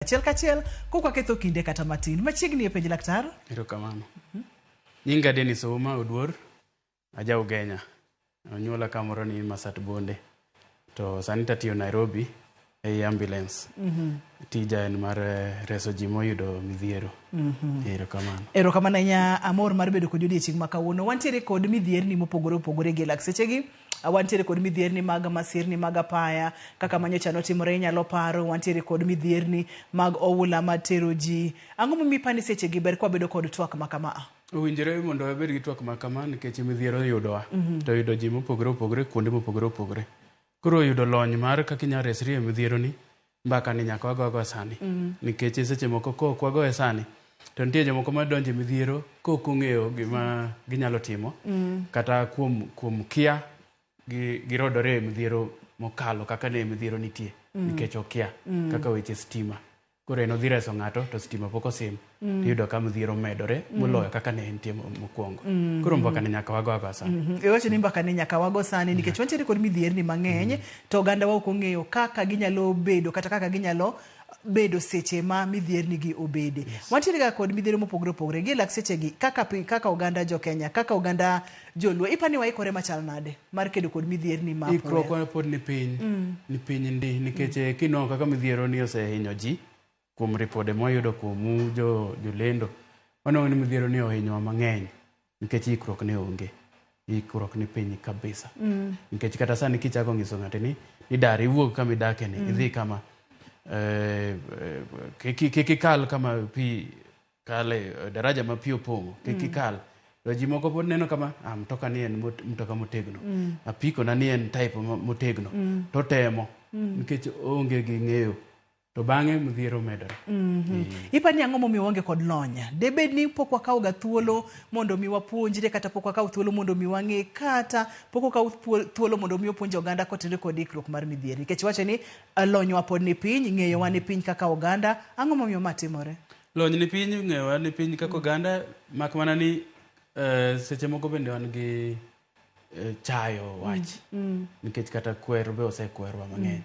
Achiel kachiel kok waketho kinde kata matin. Machiegni e penj laktar. Erokamano. Nyinga Dennis Ouma Oduor, aja Ugenya. Onyuola kamoro ni Masat Bonde. To sani tatiyo Nairobi ei ambulance. Tija en mar reso ji moyudo midhiero. Erokamano. Erokamano ahinya, amor mar bedo kodi odiechieng' ma kawuono. Wantiere kod midhierni mopogore opogore gi e lak sechegi. Wantiere kod midhierni mag masirni mag apaya kaka manyocha notimore inyalo paro. Wantiere kod midhierni mag oula matero ji. Ang'o momiyo ipani sechegi ber kwabedo kod twak ma kama a? Owinjore mondo wabed gi twak ma kama nikech midhiero yudowa. To yudo ji mopogore opogore kuonde mopogore opogore. Koro yudo lony mar kaka inyalo resri e midhieroni, mbaka ni nyaka wago agoya sani. Nikech seche moko kok wagoye sani, to nitie jomoko madonjo e midhiero kok ong'eyo gima ginyalo timo. Kata kuom kia, girodore e midhiero mokalo kaka ne midhiero nitie. Nikech okia kaka weche stima. Koro en odhi reso ng'ato to stima pok osim. Tiyudo ka midhiero medore moloyo kaka ne entie mokwongo. Koro mbaka ni nyaka wago agoya sani. Iwacho ni mbaka ni nyaka wago sani nikech wantiere kod midhierni mang'eny to oganda wa ok ong'eyo kaka ginyalo bedo kata kaka ginyalo bedo seche ma midhierni gi obede. Wantiere ga kod midhiero mopogore opogore gi e lak sechegi kaka kaka oganda jo Kenya, kaka oganda joluo. Ipani waikore machal nade mar kedo kod midhierni ma apoya? Ikruok pod ni piny. Ni piny ndi nikech kineno kaka midhiero ni osehinyo ji kuom ripode mwayudo kuomu jolendo. Waneno ni midhiero ni ohinyowa mang'eny nikech ikruok ne onge. Ikruok ni piny kabisa. Nikech kata sani kichako nyiso ng'ato ni idar iwuog kama idake ni, idhi kama kik ikal kama pi kale, daraja ma pi opong'o, kik ikal. To ji moko pod neno kama, mtoka ni en mtoka motegno. Apiko na ni en type motegno. To temo nikech oonge gi ng'eyo. To bang'e midhiero medore. Ipani ang'o momiyo waonge kod lony? Debed ni pok wakawo ga thuolo mondo mi wapuonjre kata pok wakawo thuolo mondo mi wang'e kata pok wakawo thuolo mondo mi opuonj oganda kotenore kod ikruok mar midhiero. Nikech iwacho ni lonywa pod ni piny, ng'eyowa ni piny kaka oganda. Ang'o momiyo ma timore? Lony ni piny, ng'eyowa ni piny kaka oganda, mak mana ni seche moko bende wan gi chayo wach. Nikech kata kwer be osekwerwa mang'eny.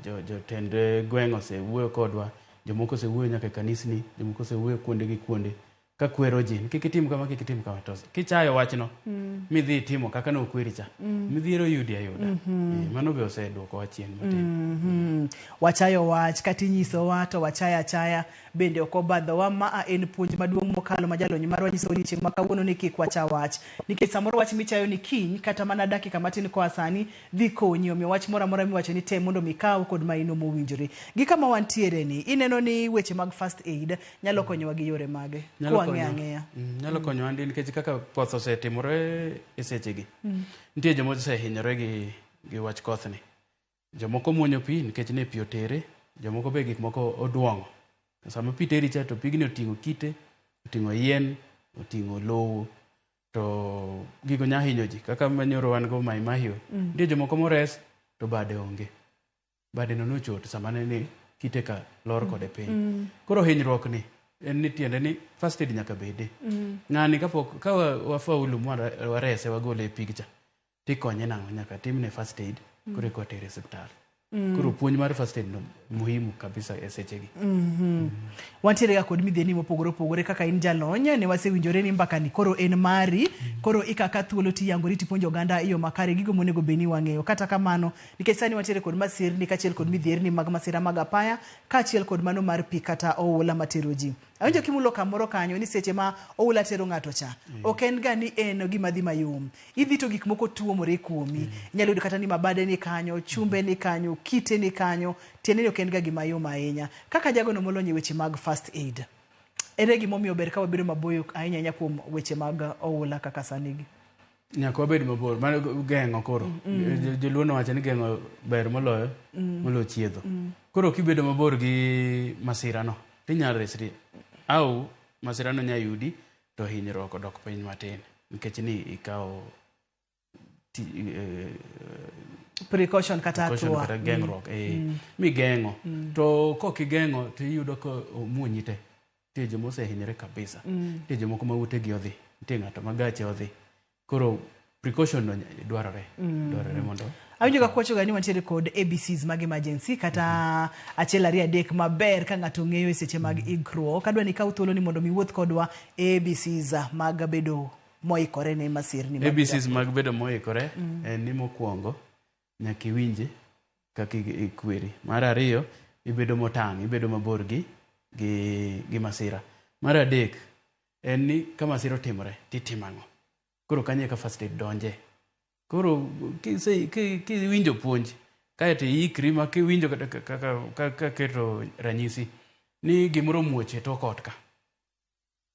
Jotend gweng' osewuoyo kodwa, jomoko osewuoyo nyaka e kanisni, jomoko osewuoyo kuonde gi kuonde ka kwero ji ni kik itim kama, kik itim kama. To kichayo wachno midhi itimo kaka nokweri cha, midhiero yudi ayuda. Mano be oseduokowa chien matin. Wachayo wach kata inyisowa to wachayo achaya bende ok obadhowa. Ma en puonj maduong' mokalo ma jalony marwa nyiso odiechieng' ma kawuono ni kik wacha wach. Nikech samoro wach michayo ni kiny kata mana dakika matin koa sani dhi konyi. Omiyo wach moro amora miwacho ni tem mondo mi ikaw kod maino mowinjore. Gi kama wantiere ni ineno ni weche mag first aid nyalo konyowa gi yore mage? Kwang'e ang'eya. Nyalo konyowa ndi nikech kaka koth osetimore e sechegi. Nitie joma osehinyore gi wach kothni. Jomoko muonyo pi nikech ne pi otere, jomoko be gik moko oduong'o. Sama pi teri cha to pigni oting'o kite, oting'o yien, oting'o lowo. To gigo nya hinyo ji kaka manyoro wan go Mai Mahiu. Nitie jomoko mores to bade onge. Bade no nochot sama ne ni kite ka lor kode piny. Koro hinyruok ni en ni tiende ni first aid nyaka bede. Ng'ani kapok ka wafaulu mwa warese wagole e pig cha. Tikonye nang'o nyaka timne first aid koro eka watere e osiptal. Koro puonj mar first aid no muhimu kabisa e sechegi. Wantiere ga kod midhierni mopogore opogore kaka in jalony ne wasewinjore ni mbaka ni koro en mari. Koro ikaka thuolo tiyangori tipuonjo oganda e yo makare gigo monego bed ni wang'eyo. Kata kamano nikech sani wantiere kod masirni kaachiel kod midhierni mag masira mag apaya kaachiel kod mano mar pi kata oula matero ji. Awinjo kimulo kamoro kanyo ni seche ma oula tero ng'ato cha, ok en ga ni en gima dhi mayom. Idhi to gik moko tuomore kuomi. Inyalo yudo kata ni mabade ni kanyo, chumbe ni kanyo, kite ni kanyo, tiende ni ok en ga gima yom ahinya. Kaka jagono molony e weche mag first aid, ere gimomiyo ber ka wabedo maboyo ahinya ahinya kuom weche mag oula kaka sani gi? Nyaka wabed mabor, mano geng'o koro. Joluo nowacho ni geng'o ber moloyo chiedho. Koro kibedo mabor gi masirano, tinyalo resri. Au masirano nya yudi to hinyruok odok piny matin nikech ni ikawo precaution kata precaution hatua. Kata geng'ruok, migeng'o. To kok igeng'o to iyudo ka omuonyi te. Nitie joma osehinyore kabisa. Nitie jomoko ma utegi odhi, nitie ng'ato ma gache odhi. Koro precaution no dwarore. Dwarore mondo. Awinjo ka kwachoga ni wantiere kod ABCs mag emergency kata achiel ariyo adek maber ka ng'ato ng'eyo e seche mag ikruok. Adwa ni ikaw thuolo ni mondo mi iwuoth kodwa ABCs mag bedo moikore ne masirni mag ABCs mag bedo moikore en ni mokwongo nyaka iwinje kaka ikweri. Mar ariyo, ibedo motang', ibedo mabor gi masira. Mar adek, en ni ka masira otimore, titimo ang'o? Koro kanyo eka first aid donje. Koro kiwinjo puonj, kaeto iikri ma kiwinjo kaka keto ranyisi ni gimoro omuoch e tok ot ka.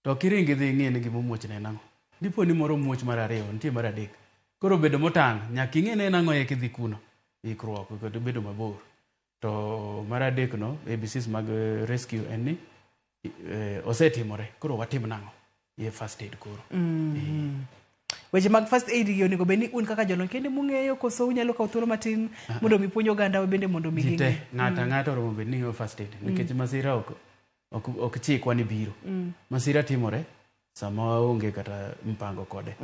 To ok iring idhi ing'i ni gima omuoch ne en ang'o. Dipo ni moro omuoch mar ariyo, nitie mar adek. Koro bedo motang', nyaka ing'e ni en ang'o eka idhi kuno. Ikruok kod bedo mabor. To mar adek no, ABCs mag rescue en ni osetimore, koro watim nang'o? Ye first aid koro. Weche mag first aid gi onego bed ni un kaka jolony kende mung'eyo koso unyalo kawo thuolo matin mondo mi puonj oganda bende mondo mi Ji te, ging'e. ng'ato ang'ata oromo bed ni ng'eyo first aid. Nikech masira ok chikwa ni biro. Masira timore sama waonge kata mpango kode.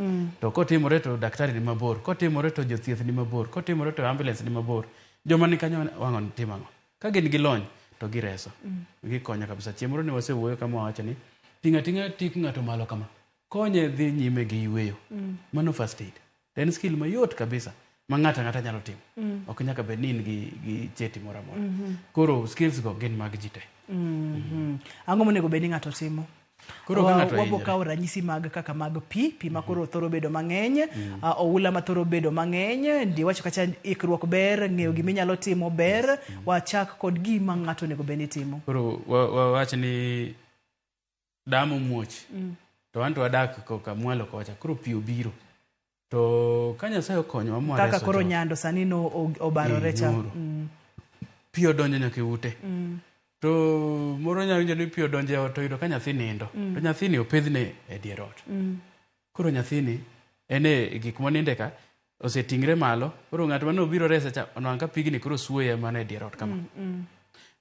To kotimore to daktari ni mabor, kotimore to jothieth ni mabor, kotimore to ambulance ni mabor. Joma ni kanyo wang'o timo ang'o? Ka gin gi lony to gireso. Gikonyo kabisa. Chieng' moro ne wasewuoyo kama wawacho ni ting'a ting'a tik ng'ato malo kama. Konye dhi nyime gi yweyo. Mano first aid. To en skill mayot kabisa ma ng'ato ang'ata nyalo timo. Ok nyaka bed ni in gi cheti moro amora. Koro skills go gin mag ji te. Ang'o monego bed ni ng'ato timo? Koro ka ng'ato Wabo hinyore. kawo ranyisi mag kaka mag pi, pi ma koro thoro bedo mang'eny, oula ma thoro bedo mang'eny, ndi wacho kacha ikruok ber, ng'eyo gima inyalo timo ber, wachak kod gima ng'ato onego bed ni timo. Koro wawach ni dam omuoch. To wan to wadak koka mwalo kocha, koro pi obiro. To ka Nyasaye okonyowa mwareso Kaka koro jogo. Nyando sani no obarore cha. Nyoro. Pi odonjo nyaka e ute. To moro nyalo winjo ni pi odonjo e ot to oyudo ka nyathi nindo. To nyathini opedhne e dier ot. Koro nyathini en e gik moninde ka oseting're malo. Koro ng'at mane obiro rese cha onwang'o ka pigni koro suoye mana e dier ot kama.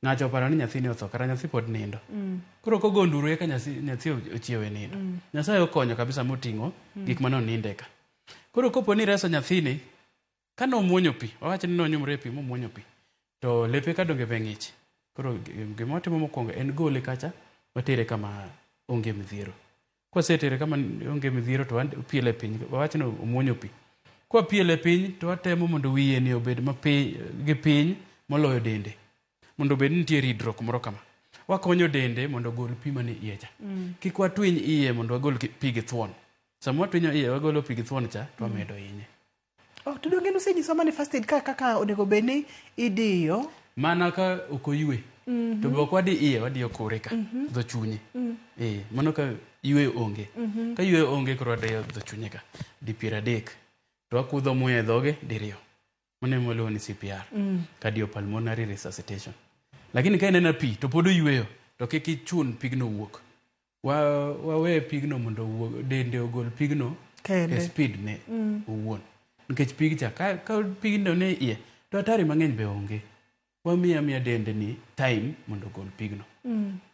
Ng'acha oparo ni nyathini otho kata nyathi pod nindo. Koro kogo nduru eka nyathi ochiew e nindo. Nyasaye okonyo kabisa moting'o gik mane oninde ka. Koro kopo ni ireso nyathini, ka nomuonyo pi, wawach ni nonyumore e pi momuonyo pi, to lepe ka donge be ng'ich. Koro gima watimo mokwongo en gole kacha, watere kama onge midhiero. Kwasetere kama onge midhiero to wapiele piny, wawach ni omuonyo pi. Kwapiele piny to watemo mondo wiye ni obed gi piny moloyo dende. Mondo obed ni nitie ridruok moro kama. Wakonyo dende mondo ogol pi manie iye cha. Kik watwiny iye mondo wagol pi gi thuon. Sama watwinyo iye wagolo pi gi thuon cha to wamedo hinye. Oh, to donge nusenyisowa mana first aid ka kaka onego bed ni idiyo? Mana ka ok oywe. To be ok wadi iye, wadiyo kore ka, dho chunye. Mano ka yweyo onge. Ka yweyo onge koro wadiyo dho chunye ka, di piero adek. To wakudho muya e dhoge diriyo. Mano ema waluongo ni CPR. Cardiopulmonary resuscitation. Lakini ka ineno pi to pod oyweyo, to kik ichun pigno wuok. Wawe pigno mondo owuog, dende ogol pigno Kende. e speed ne owuon. Nikech pig cha, ka pigno ne iye, to hatari mang'eny be onge. Wamiyo amiya dende ni time mondo ogol pigno.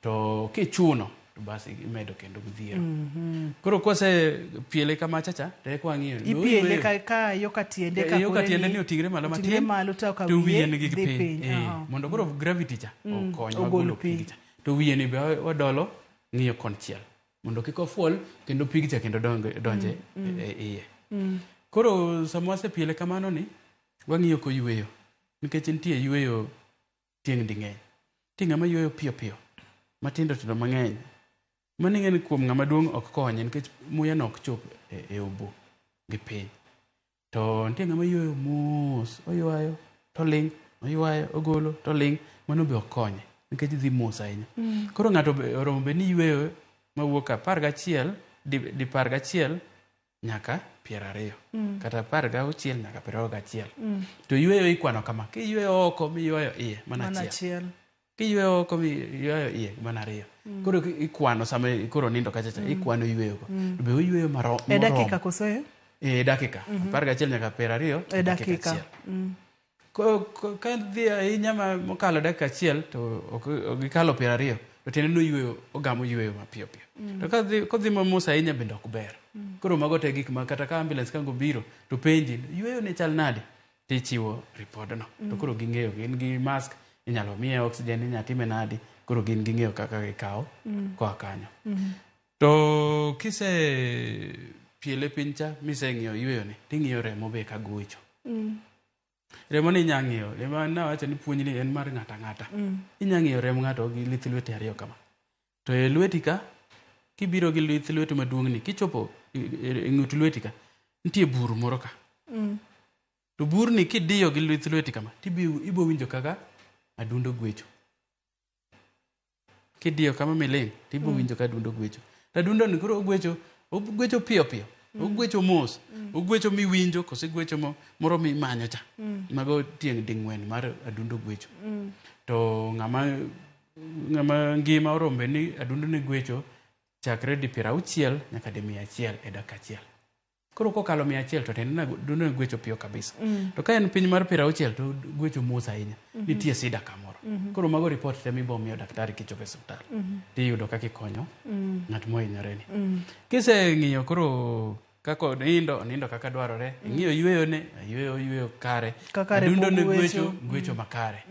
To kichuno, to basi imedo kendo midhiero. Koro kwase piele kamacha cha, to eka wang'iyo ni Ipiele oyweyo. ka yo ka tiende ka Yo ka kore tiende ni ni oting're malo oting're matin, malo to ka to wiye wiye nigi dhi piny. piny. Mondo koro gravity cha okonywa Ogol golo pi. pig cha. To wiye ni be wadolo ng'iyo konchiel mondo kik ofuol kendo pig cha kendo donje e iye. Koro sama wasepiele kamano ni wang'iyo koyweyo nikech nitie yweyo tieng' ding'eny. Nitie ng'ama yweyo piyo piyo matindo tindo mang'eny. Mano ing'e ni kuom ng'ama duong' ok konye nikech muya no ok chop e obo gi piny. To nitie ng'ama yweyo mos, oywayo to ling', oywayo ogolo to ling', mano be ok konye nikech dhi mos ahinya. Koro ng'ato oromo bed ni yweyo mawuok apar gachiel, dipar gachiel nyaka piero ariyo. Kata apar gauchiel nyaka piero ariyo gachiel. To yweyo ikwano kama, kiyweyo oko miywayo iye mana Mana achiel. achiel. Kiyweyo oko miywayo iye mana ariyo. Koro ikwano sama koro nindo kacha cha, ikwano yweyo go. To be oyweyo E dakika moromo. koso e? E dakika. Apar gachiel nyaka piero ariyo, E dakika dakika. achiel. Ka dhi ahinya mokalo dakika achiel to ok gikalo piero ariyo, to tiende ni oyweyo, ogamo yweyo mapiyo piyo. To kodhi mamos ahinya bende ok ber. Koro mago te gik ma kata ka ambulance ka obiro to penji, yweyo ne chal nade? Tichiwo ripodno. To koro ging'eyo gin gi mask, inyalo miye oxygen, inyalo time nadi, koro gin ging'eyo kaka gikawo koa kanyo. To kise piele piny cha miseng'iyo yweyone, ting'iyo remo be ka gwecho. Remo ni inya ng'iyo, remo nawacho ni puonjni en mar ng'ato ang'ata. Inya ng'iyo remb ng'ato gi lith lweti ariyo kama. To e lweti ka, kibiro gi lith lweti maduong' ni, kichopo e ng'ut lweti ka, nitie bur moro ka. To burni kidiyo gi lith lweti kama, tibo winjo kaka adundo gwecho. Kidiyo kama miling', tibo winjo ka adundo gwecho. To adundo ni koro ogwecho, ogwecho piyo piyo, ogwecho mos, ogwecho miwinjo koso ogwecho moro mimanyo cha. Mago tieng' ding'wen mar adundo gwecho. To ng'ama ngima orombe ni adundo ne gwecho chakre di 60 nyaka di 100 e dakika achiel. Koro kokalo 100 to tiende ni adundo ne gwecho piyo kabisa. To ka en piny mar 60 to gwecho mos ahinya. Nitie sida kamoro. Koro mago report te mibo miyo daktari kichopo e osiptal. Tiyudo kaka ikonyo ng'at mohinyore ni. Kiseng'iyo koro kaka onindo, onindo kaka dwarore. Ing'iyo yweyone, yweyo yweyo kare. Kaka remo Adundo ne gwecho. gwecho, gwecho makare.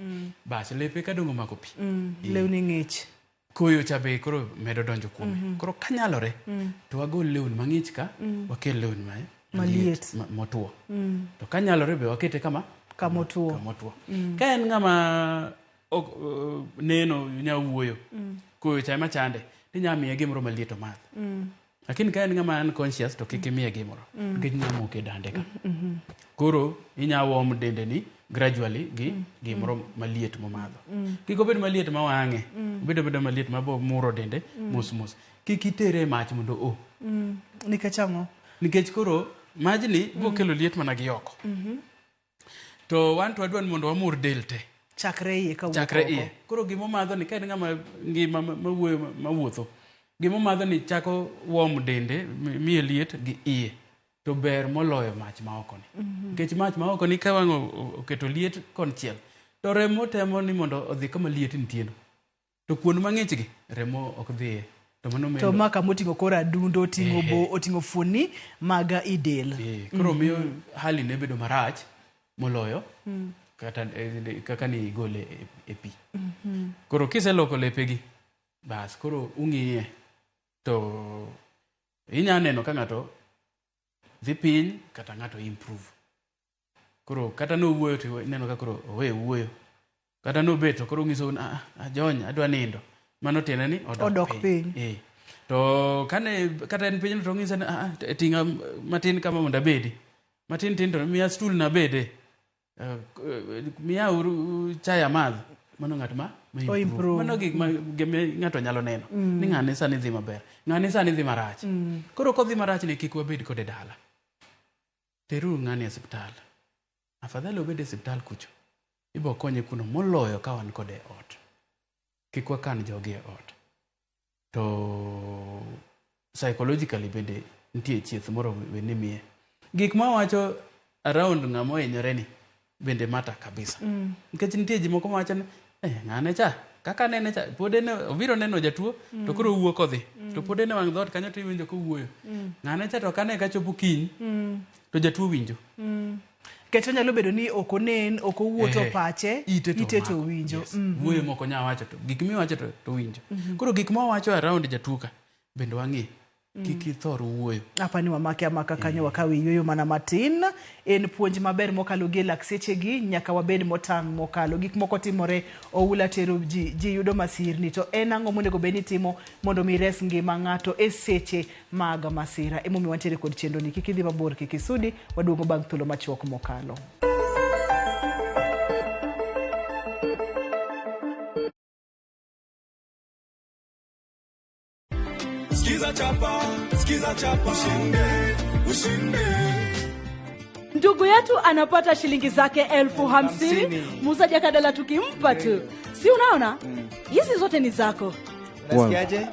Bas lepe kadong' omako pi. Lewni ng'ich. Koyo cha be koro medo donjo kuome. Koro kanyalore, to wagol lewni mang'ich ka, wakel lewni Maliet. motwo. To kanyalore be wakete kama? Kama otuo. Kama otuo. Ka en ng'ama ok neno, nya wuoyo, koyo cha ema chande, tinya miye gimoro maliet omadh. Lakini ka en ng'ama unconscious to kik imiye gimoro, nikech nya moke dande ka. Koro inya warm dende ni gradually gi gimoro maliet momadho. Kik obed maliet mawang'e, obed abeda maliet mabo muro dende mos mos. Kik itere e mach mondo o. Nikech ang'o? Nikech koro majni biro kelo liet mana gi oko. To wan to wadwa ni mondo wamur del te. Chakre iye kawuok Chakre oko. iye. Koro gimomadho ni ka en ng'ama ngima mawuoyo mawuotho, gimomadho ni chako warm dende, miye liet gi iye. To ber moloyo mach ma oko ni. Nikech mach ma oko ni ka wang' oketo liet konchiel, to remo temo ni mondo odhi kama liet nitie no. To kuond mang'ich gi, remo ok dhiye. To mano To medo. ma kama oting'o koro adundo, oting'o bo, oting'o fuoni mag i del. Koro miyo hali ne bedo marach moloyo kata kaka ni igole e pi. Koro kiseloko lepegi, bas koro ung'iye to inya neno ka ng'ato dhi piny kata ng'ato improve. Koro kata nowuoyo to ineno ka koro owe wuoyo. Kata nobet to koro ong'isou ni ajony adwa nindo. Mano tiende ni odok piny. To kane kata en piny to ong'ise ni ting'a matin kama mondo abedi. Matin tin to miya stool nabede. Miya uru chai amadh. Mano ng'at ma improve. Mano gik ma ng'ato nyalo neno. Ni ng'ane sani dhi maber. Ng'ane sani dhi marach. Koro kodhi marach ni kik wabed kode dala. Teruru ng'ani e osiptal. Afadhali obed e osiptal kucho. Ibo konye kuno moloyo ka wan kode e ot. Kik wakan jogi e ot. To psychologically bende nitie chieth moro bende imiye. Gik ma wacho around ng'ama ohinyore ni bende mata kabisa. Nikech nitie ji moko mawacho ni ng'ane cha kaka nene cha pod en obiro neno jatuo to koro owuok odhi. To pod en e wang' dhoot kanyo to iwinjo kowuoyo. Ng'ane cha to ok ane kachopo kiny to jatuo winjo. Nikech onyalo bedo ni ok onen, ok owuotho pache, ite to winjo. Yes. Wuoyo moko nya wacho to gik miwacho to winjo. Koro gik mawacho around jatuo ka bende wang'i. Kik ithor wuoyo. Apa ni wamake amaka kanyo wakawe yueyo mana matin. En puonj maber mokalo gi e lak sechegi, nyaka wabed motang' mokalo. Gik moko timore, oula tero ji, ji yudo masirni. To en ang'o monego bed ni itimo mondo mi res ngima ng'ato e seche mag masira? Emomiyo wantiere kod chenro ni. Kik idhi mabor, kik isudi, waduogo bang' thuolo machuok mokalo. Sikiza chapa, sikiza chapa, ushinde, ushinde. Ndugu yetu anapata shilingi zake 50,000. Muuzaji akadala tukimpa tu. Si unaona? Hizi zote ni zako. Unasikiaje?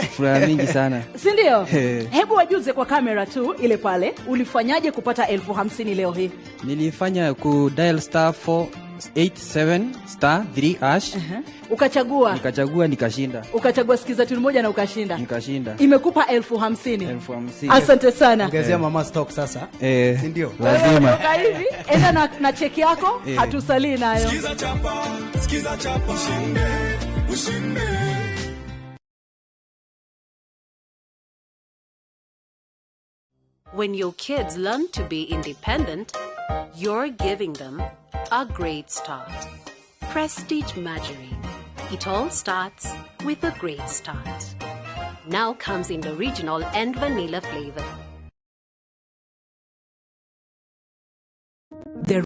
Furaha mingi sana. Si ndio? Hebu wajuze kwa kamera tu ile pale, ulifanyaje kupata 50,000 leo hii? Nilifanya ku dial star 4 87 star 3 hash. Ukachagua. Nikachagua nikashinda. Ukachagua Sikiza Tune moja na ukashinda. Nikashinda. Imekupa 50,000. 50,000. Asante sana. Ongezea mama stock sasa. Si ndio? Lazima. Toka hivi, enda na cheki yako, hatusalii nayo. Sikiza chapa, sikiza chapa, ushinde, ushinde. When your kids learn to be independent, you're giving them a great start. Prestige Margarine. It all starts with a great start. Now comes in the original and vanilla flavor. The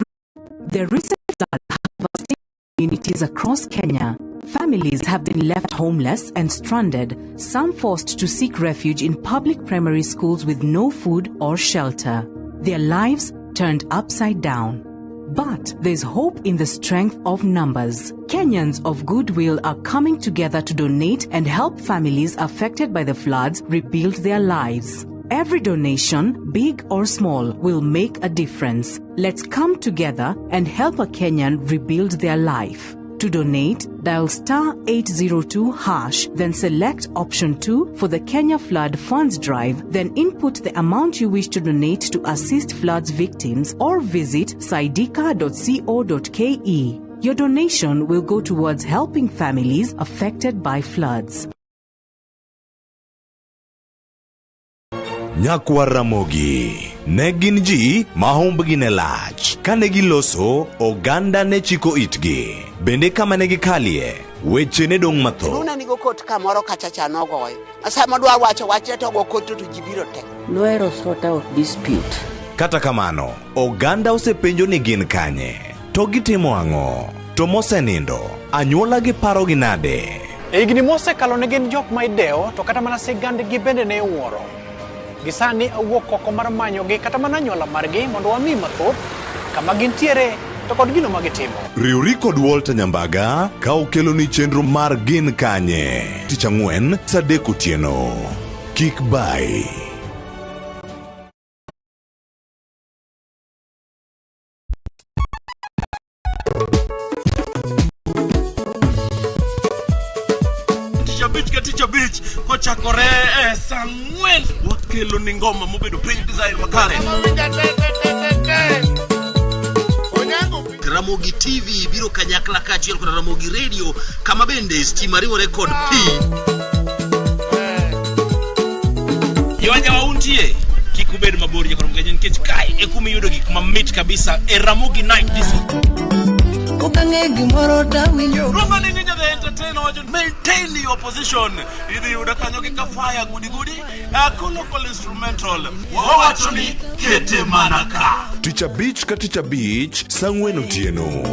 recent flood devastated communities across Kenya. Families have been left homeless and stranded, some forced to seek refuge in public primary schools with no food or shelter. Their lives turned upside down. But there's hope in the strength of numbers. Kenyans of goodwill are coming together to donate and help families affected by the floods rebuild their lives. Every donation, big or small, will make a difference. Let's come together and help a Kenyan rebuild their life. To donate, dial star 802 hash, then select option 2 for the Kenya Flood Funds Drive, then input the amount you wish to donate to assist floods victims or visit saidika.co.ke. Your donation will go towards helping families affected by floods. Nyakwar Ramogi ne gin ji ma humbgi ne lach. Kane giloso, oganda ne chiko itgi. Bende kama ne gikalie, weche ne dong' mathoth. Luna nigo kot kamoro kacha cha nogoyo. Sama dwa wacho wachne to go kot to ji biro te. Nohero sort out dispute. Kata kamano, oganda osepenjo ni gin kanye, to gitimo ang'o, to mosenindo, anyuola gi parogi nade? E higni mosekalo ne gin jok ma idewo to kata mana sigandgi bende ne iwuoro. Gisani awuok oko mar manyogi kata mana anyuola margi mondo wami mathoth kama gintiere to kod gino ma gitimo. Riwri kod Walter Nyambaga ka okeloni chenro mar Gin Kanye tich ang'wen saa 3 otieno. Kik bai. Tich abich ka tich abich kochakore e saa 4 wakelo ni ngoma mobedo piny design makare. Ramogi TV biro kanyakla kaachiel kod Ramogi Radio kama bende stima riwore kod pi. Jowajawa untie kik ubed mabor nyakoro mgenye nikech kae e kuma iyudo gik mamit kabisa e Ramogi Night Disco. Kokang'e gimoro tawinjo. Roma ni Ninja the Entertainer wacho maintain your position. Idhi yudo kanyo gi kafaya gudi gudi local instrumental. Wawacho ni kete mana ka. Tich abich ka tich abich saa 4 otieno.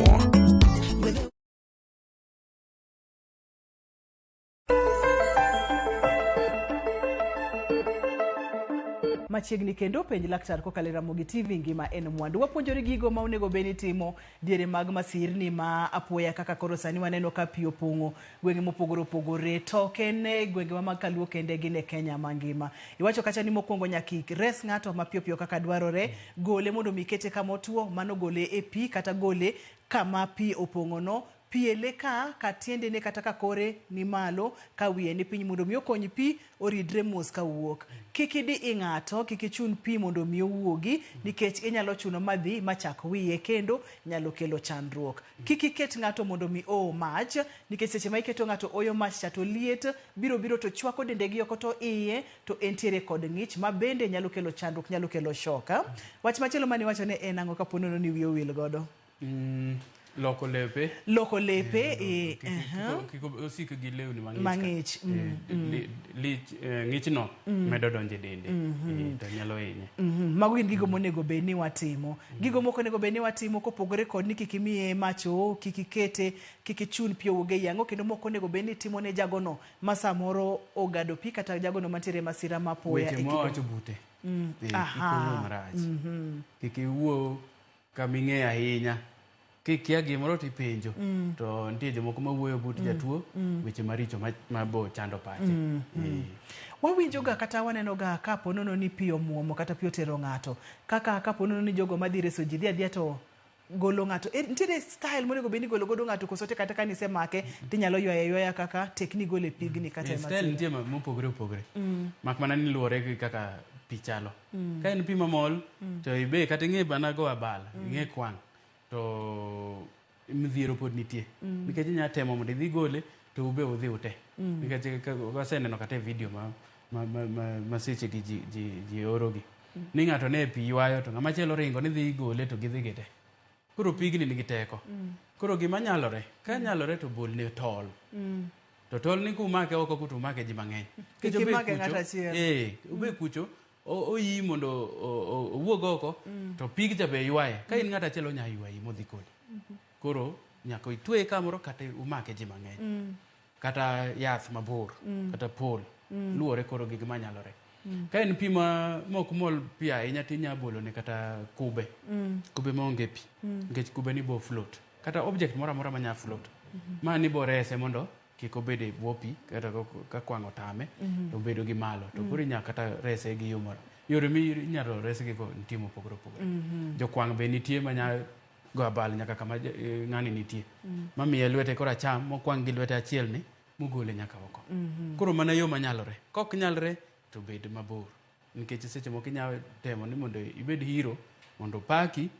Machiegni kendo penj laktar kokalo e Ramogi TV ngima en mwandu. Wapuonjore gigo ma onego bed ni timo diere mag masirni ma apoya kaka koro sani waneno ka pi opong'o gwenge mopogore opogore to ok en e gwenge mag Kaluo kende gin e Kenya mangima. Iwacho kacha ni mokwongo nyaka ires ng'ato mapiyo piyo kaka dwarore, gole mondo mi kete kama otuo, mano gole e pi kata gole kama pi opong'o no. Piele ka tiendene kata ka kore ni malo ka wiye ni piny mondo mi okony pi oridre mos ka wuok. Kik idhi i ng'ato, kik ichun pi mondo mi owuogi nikech inyalo chuno madhi machak wiye kendo nyalo kelo chandruok. Kik iket ng'ato mondo mi oo mach nikech seche ma iketo ng'ato oyo mach cha to liet biro to chwako dende gi oko to iye to entiere kod ng'ich ma bende nyalo kelo chandruok, nyalo kelo shoka. Wach machielo mane iwacho ne en ang'o kapo nono ni wiyi owil godo? Loko lepe. Loko lepe. Kik osik gi lewni mang'ich. Ng'ichno medo donjo e dende to nyalo hinye. Mago gin gigo monego bed ni watimo. Gigo moko onego bed ni watimo kopogore kod ni kik imiye mach oo, kik ikete, kik ichun pi owuog e yang'o, kendo moko onego bed ni itimo ne jagono ma samoro ogado pi kata jagono mantiere masira ma apoya. Weche mwawacho bute. Kik iwuo marach. Kik iwuo kama ing'eyo ahinya. Kikia gimoro to ipenjo to nitie jomoko mawuoyo but jatuo weche maricho mabo chando pache. Wawinjoga kata wanenoga kapo nono ni pi omuomo kata pi otero ng'ato, kaka kapo nono ni jogo madhi reso ji dhi adhiya to golo ng'ato. Nitiere style monego bed ni igolo godo ng'ato koso te kata ka nisemake tinyalo ywaye aywaya kaka tek ni igole pigni kata e Style masira. nitie mopogore opogore. Mak mana ni luwore gi kaka pi chalo. Ka en pi mamol to ibe kata ing'e mana go abal, ing'e kwang' to midhiero pod nitie. Nikech inya temo mondo idhi gole to ube udhi ute. Nikech waseneno kata e video ma seche gi ji oro gi. Ni ng'ato ne pi ywayo to ng'ama chielo ringo ni dhi gole to gidhi gite. Koro pigni nigi teko. Koro gima nyalore, ka nyalore to bolne tol. To tol ni kumake oko kuto umake ji mang'eny. Kik imake ng'ato achiel. Obe kucho, oyi mondo owuog oko, to pig cha be ywaye. Ka in ng'ato achiel onya ywayi modhi kodi. Koro nyaka itweye kamoro kata umake ji mang'eny. Kata yath mabor, kata pol. Luwore koro gi gima nyalore. Ka en pi ma mok mol pi ahinya to inya bolone kata kube. Kube maonge pi. Nikech kube ni bo float. Kata object moro amora manya float. Ma ni bo rese mondo kik obed e bwo pi kata ka kwang' otame to obedo gi malo. To koro inya kata rese gi yo moro. Yore mi inyalo resgi go nitie mopogore opogore. Jokwang' be nitie manya go abal nyaka kama ng'ani nitie. Mamiye lwete koro acham mokwang' gi lwete achiel ni mogole nyaka oko. Koro mana yo manyalore. Kok nyalre to bed mabor. Nikech seche moko inya temo ni mondo ibed hero mondo opaki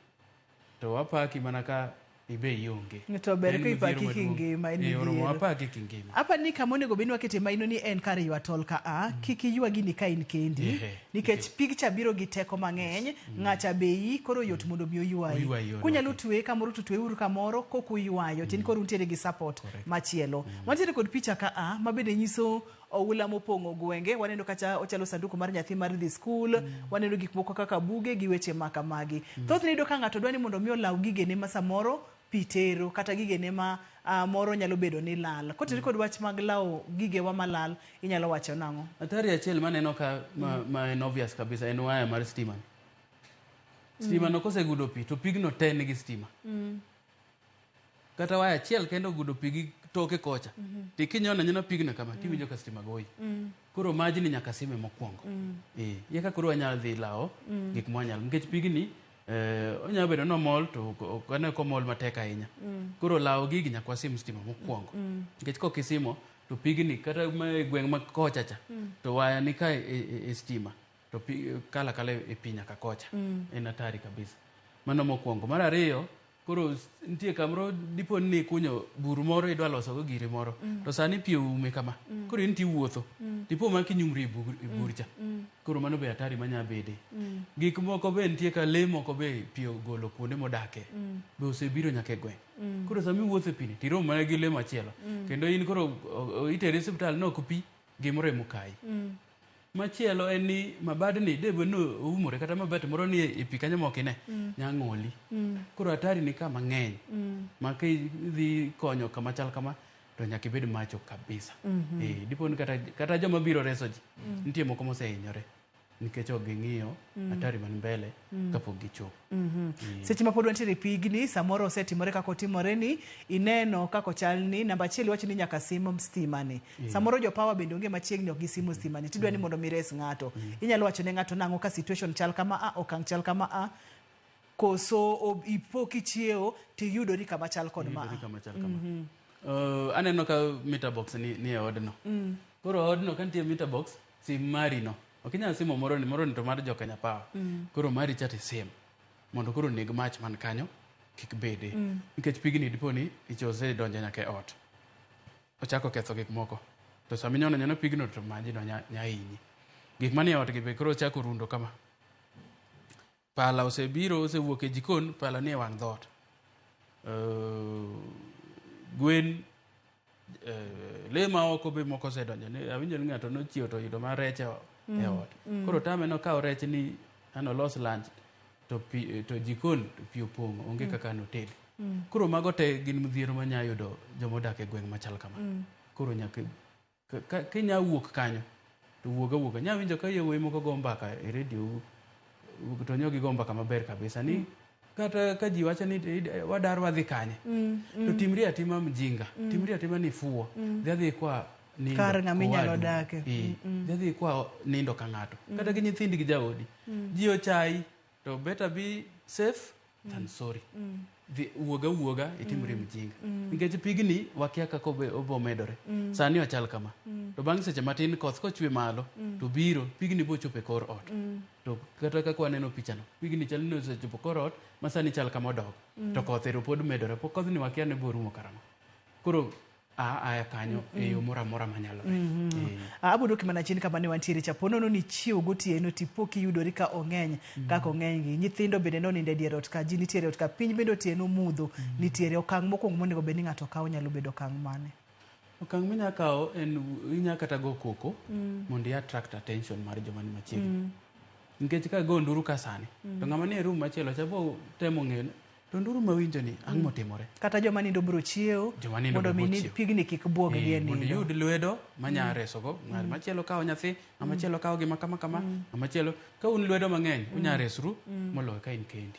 to wapaki mana ka ibe ionge. To ber En ka ipaki midhiero maduong'. kingima, en Oromo midhiero. wapaki kingima. Apa ni kama onego bed ni wakete maino ni en kar ywa tol ka a, kik iywa gini ka in kendi. Nikech pigcha biro gi teko mang'eny, ng'acha be yi koro yot mondo mi oywayi. Oywayi yodo. Kunyalo tweye kamoro to tweuru kamoro kok uywayo, tin koro untiere gi support machielo. Wantiere kod picha ka a ma bende nyiso oula mopong'o gwenge, waneno kacha ochalo sanduku mar nyathi mar dhi skul, waneno gik moko kaka buge gi weche ma kamagi. Thothne iyudo ka ng'ato dwa ni mondo mi olaw gigene ma samoro pi tero kata gigene ma moro nyalo bedo ni lal. Kotenore kod wach mag lawo gigewa malal, inyalo wacho nang'o? Hatari achiel maneno ka ma en obvious kabisa en waya mar stima ni. Stima no kosegudo pi to pigno te nigi stima. Kata waya achiel kende ogudo pi gi toke kocha. To kinyono anyona pigno kama tiwinjo ka stima goyi. Koro majni nyaka sime mokwongo. Eka koro wanyalo dhi lawo gik mwanyalo. Nikech pigni onyalo bedo nomol to ok ane komol matek ahinya. Koro lawo gigi nyaka wasim stima mokwongo. Nikech kok isimo to pigni kata ma e gweng' ma kocha cha to waya ni ka e stima to pi kala kala e pi nyaka kocha. En hatari kabisa. Mano mokwongo. Mar ariyo, koro nitie kamoro dipo ni ikunyo bur moro idwa loso go giri moro. To sani pi oume kama. Koro in tiwuotho. Tipo ma kinyumri e bur cha. Koro mano be hatari manya bede. Gik moko be nitie ka lee moko be pi ogolo kuonde modake. Be osebiro nyaka e gweng'. Koro sama iwuotho e pi ni tirom mana gi lee machielo. Kendo in koro iteri e osiptal nok pi gimoro emokayi. Machielo en ni mabadni debe ni oumore kata mabat moro ni e pi kanyo mok ine nya ng'oli. Koro hatari ni ka mang'eny. Ma kidhi konyo kama chal kama to nyaka ibed macho kabisa. Dipo ni kata joma biro reso ji nitie moko mosehinyore nikech ok ging'iyo hatari man mbele kapok gichopo. Seche ma pod wantiere e pigni, samoro osetimore kaka otimore ni, ineno kaka ochal ni, namba achiel iwacho ni nyaka sim stima ni. Samoro jo power bende onge machiegni ok gisimo stima ni, tidwa ni mondo mi res ng'ato. Inyalo wacho ne ng'ato nang'o ka situation chal kama a, okang' chal kama a, koso ipo kichiewo tiyudori kama chal kod ma Iyudori a. kama chal kama. Aneno ka meter box ni e odno. Koro odno ka nitie meter box, sim mari no. Ok inyal simo moro ni moro ni to mar jo Kenya Power. Koro mari cha tisim. Mondo koro neg mach man kanyo kik bede. Nikech pigni dipo ni ich osedonjo nyaka e ot. Ochako ketho gik moko. To sama inyono nyono pigno to majno nya hinyi. Gik manie ot gi be koro chako rundo kama. Pala osebiro osewuok e jikon, pala nie wang' dhoot. Gwen lee ma oko be moko osedonjo. Awinjo ni ng'ato nochiewo to oyudo mana rech e ot. Koro tame nokawo rech ni an olos lunch to pi, to jikon to pi opong'o onge kaka noted. Koro mago te gin midhiero manya yudo jomodak e gweng' machal kama. Koro nyaka kinya wuok kanyo to wuog awuoga. Nya winjo ka yawuoyi moko go mbaka e redio to nyo gigo mbaka maber kabisa ni kata ka ji wacho ni wadar wadhi kanye to timri atima mjinga timri atima ni fuwo dhi adhi kwa nindo Kar ng'ama inyalo kowadu. dake. Dhi adhi kwa nindo ka ng'ato kata gi nyithindi gi jaodi ji ochayi to better be safe than sorry. Dhi wuoga wuoga itimri mjinga. Nikech pigni wakia kaka obo medore. Sani ochal kama. To bang' seche matin koth kochwe malo to biro pigni bochopo e kor ot. To kata kaka waneno pichano, pigni chal ni osechopo kor ot ma sani chal kama odok. To koth ero pod medore. Pok kodhni wakia ni borumo karang'o. Koro aya kanyo e yo moro amora manyalore. Abo dwoki mana chien kama ne wantiere cha. Po nono ni chiew gotieno tipo kiyudori ka ong'eny kaka ong'eny gi. Nyithindo bende nonindo e dier ot ka, ji nitiere ot ka, piny bende otieno mudho nitiere. Okang' mokwongo monego bed ni ng'ato kawo nyalo bedo okang' mane? Okang' minya kawo en inya kata go koko mondo i attract attention mar joma ni machiegni. Nikech ka go nduru ka sani, to ng'ama nie room machielo cha bo temo ng'eyo ni to nduru mawinjo ni ang' motimore. Kata joma nindo biro chiewo Joma nindo mondo be mi biro chiewo. pigni kik buog gi e Mondo nindo. iyud lwedo manya resogo. Ng'at machielo kawo nyathi, ng'ama chielo kawo gima kama kama, ng'ama chielo ka un lwedo mang'eny unya resru moloyo ka in kendi.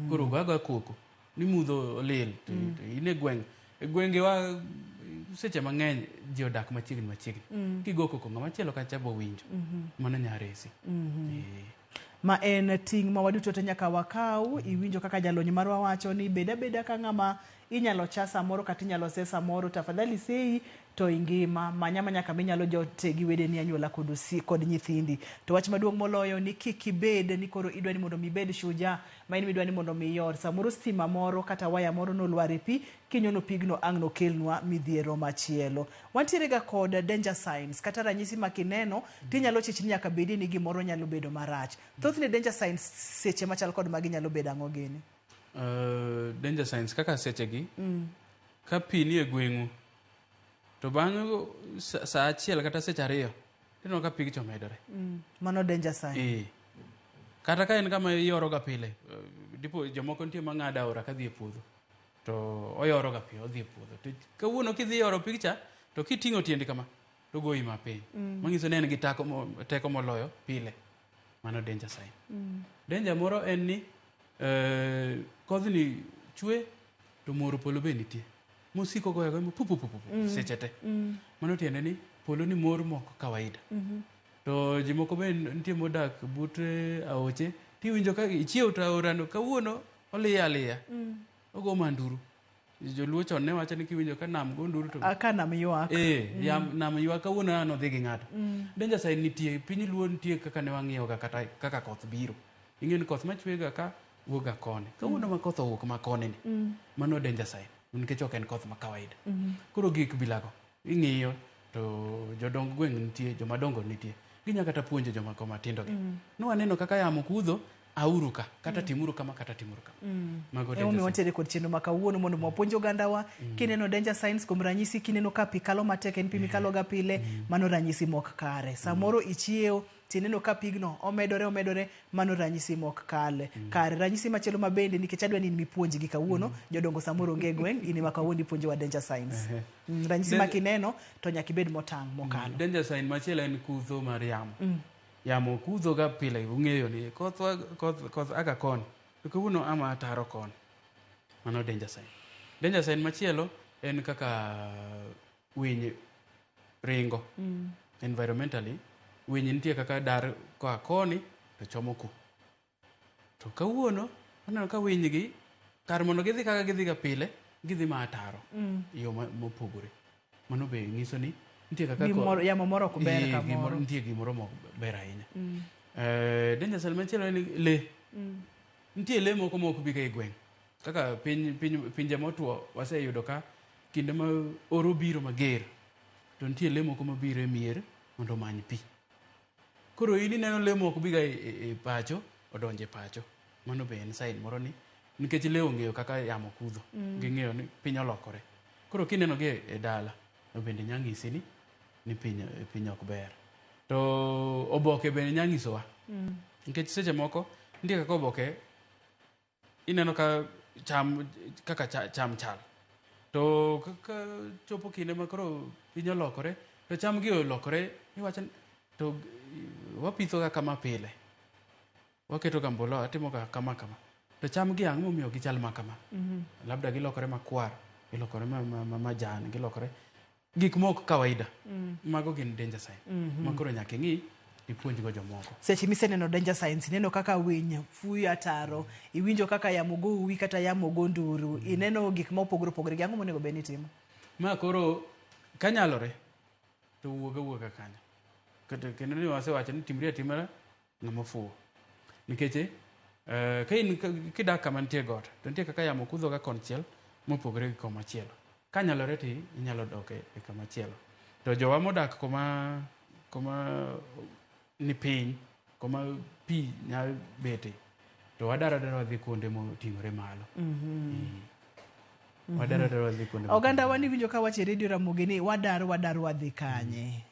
Koro go agoya koko ni mudho olil to in e gweng'. E gwengewa seche mang'eny ji odak machiegni machiegni. Kigo koko ng'ama chielo kacha bo winjo. Mano nya resi. Ma en ting' ma waduto te nyaka wakaw. Iwinjo kaka jalony marwa wacho ni bed abeda ka ng'ama inyalo cha samoro kata inyalo se samoro, tafadhali seyi to ingima, manya manya kama inyalo jote gi wedeni, anyuola kod kod nyithindi. To wach maduong' moloyo ni kik ibed ni koro idwa ni mondo mi ibed shujaa ma in midwa ni mondo mi ior. Samoro stima moro kata waya moro nolwar e pi, kinyono pigno ang' nokelnwa midhiero machielo. Wantiere ga kod danger signs kata ranyisi ma kineno tinyalo chich ni nyaka bedi ni gimoro nyalo bedo marach. Thothne danger signs seche machal kod magi nyalo bedo ang'o gini? Danger signs kaka sechegi ka pi ni e gweng'u to bang' sa achiel kata seche 2 tineno ka pigcha omedore. Mano danger sign. Kata ka en kama iyoro ga pile, dipo jomoko nitie mang'ado aora kadhi e puodho to oyoro ga pi odhi e puodho. To kawuono kidhi yoro pigcha to kiting'o tiendi kama to goyi mapiny. Manyiso ni en gi teko moloyo pile. Mano danger sign. Danger moro en ni kodhni chwe to moro polo be nitie. Mosiko goyo agoya pu pu pu pu seche te. Mano tiende ni polo ni mor mok kawaida. To ji moko be nitie modak but aoche tiwinjo ka ichiew to aorano kawuono oliyo aliya. Ogo manduru. Joluo chon ne wacho ni kiwinjo ka nam go nduru to Ka nam ywak. Nam ywak kawuono an odhi gi ng'ato. Danger sign nitie, piny luo nitie kaka ne wang'iyo ga kata kaka koth biro. Ing'eyo ni koth machwe ga ka wuok ga koni. Kawuono ma koth owuok ma koni ni. Mano danger sign nikech ok en koth ma kawaida. Koro gik bilago ing'iyo to jodong gweng' nitie, jomadongo nitie. Ginya kata puonjo joma matindo gi. Nwaneno kaka yamo kudho, auru ka, kata timuru kama, kata timuru kama. Mago danger Emomiyo signs. wantiere kod chenro ma kawuono mondo wapuonj ogandawa. Kineno danger signs kuom ranyisi, kineno ka pi kalo matek, en pi mikalo ga pile, mano ranyisi mok kare. Samoro ichiewo tineno ka pigno omedore omedore, mano ranyisi mok kale. Kare ranyisi machielo ma bende nikech adwa ni in mipuonjgi kawuono, jodongo samoro onge e gweng', in ema kawuono ipuonjowa danger signs. Ranyisi ma kineno to nyaka ibed motang' mokalo. Danger sign machielo en kudho mar yamo. Yamo kudho ga pile ung'eyo ni koth koth aga koni to kawuono ama ataro koni. Mano danger sign. Danger sign machielo en kaka winy ringo. Environmentally winy nitie kaka dar koa koni to chomo ku. To kawuono aneno ka winy gi kar mondo gidhi kaka gidhi ga pile, gidhi ma ataro yo mopogore. Mano be nyiso ni nitie kaka Yamo moro ok ber kamoro. Nitie gimoro mok ber ahinya. Danger sign machielo en le. Nitie le moko mok bi ga e gweng'. Kaka pinje motwo waseyudo ka kinde ma oro biro mager to nitie le moko mabiro e mier mondo omany pi. Koro in ineno le mok bi ga e pacho, odonjo e pacho. Mano be en sign moro ni nikech le ong'eyo kaka yamo kudho. Ging'eyo ni piny olokore. Koro kineno gi e dala, to bende nya nyisi ni piny ok ber. To oboke bende nya nyisowa. Nikech seche moko nitie kaka oboke ineno ka cham kaka cham chal. To kaka chopo kinde ma koro piny olokore, to cham gi olokore, iwacho ni to wapitho ga kama pile. Waketo ga mbolea, watimo ga kama kama. To cham gi ang'o momiyo gichal ma kama? Labda gilokore makwar, gilokore majan, gilokore gik mok kawaida. Mago gin danger sign. Ma koro nyaka ing'i tipuonjgo jomoko. Seche miseneno danger signs, ineno kaka winy fuyo ataro, iwinjo kaka yamo go uwi kata yamo go nduru, ineno gik ma opogore opogore gi ang'o monego bed ni itimo? Ma koro kanyalore to wuog awuoga kanyo. Kata kendo ni wasewacho ni timri atima ng'ama ofuwo. Nikech ka in kidak kama nitie got to nitie kaka yamo kudho ga konchiel mopogore gi komachielo. Kanyalore to inyalo dok e kamachielo. To jowa modak koma ni piny, koma pi nyalo bete, to wadar adara wadhi kuonde moting'ore malo. Wadar adara wadhi kuonde Oganda wani winjo ka wacho e redio Ramogi ni wadar wadhi kanye?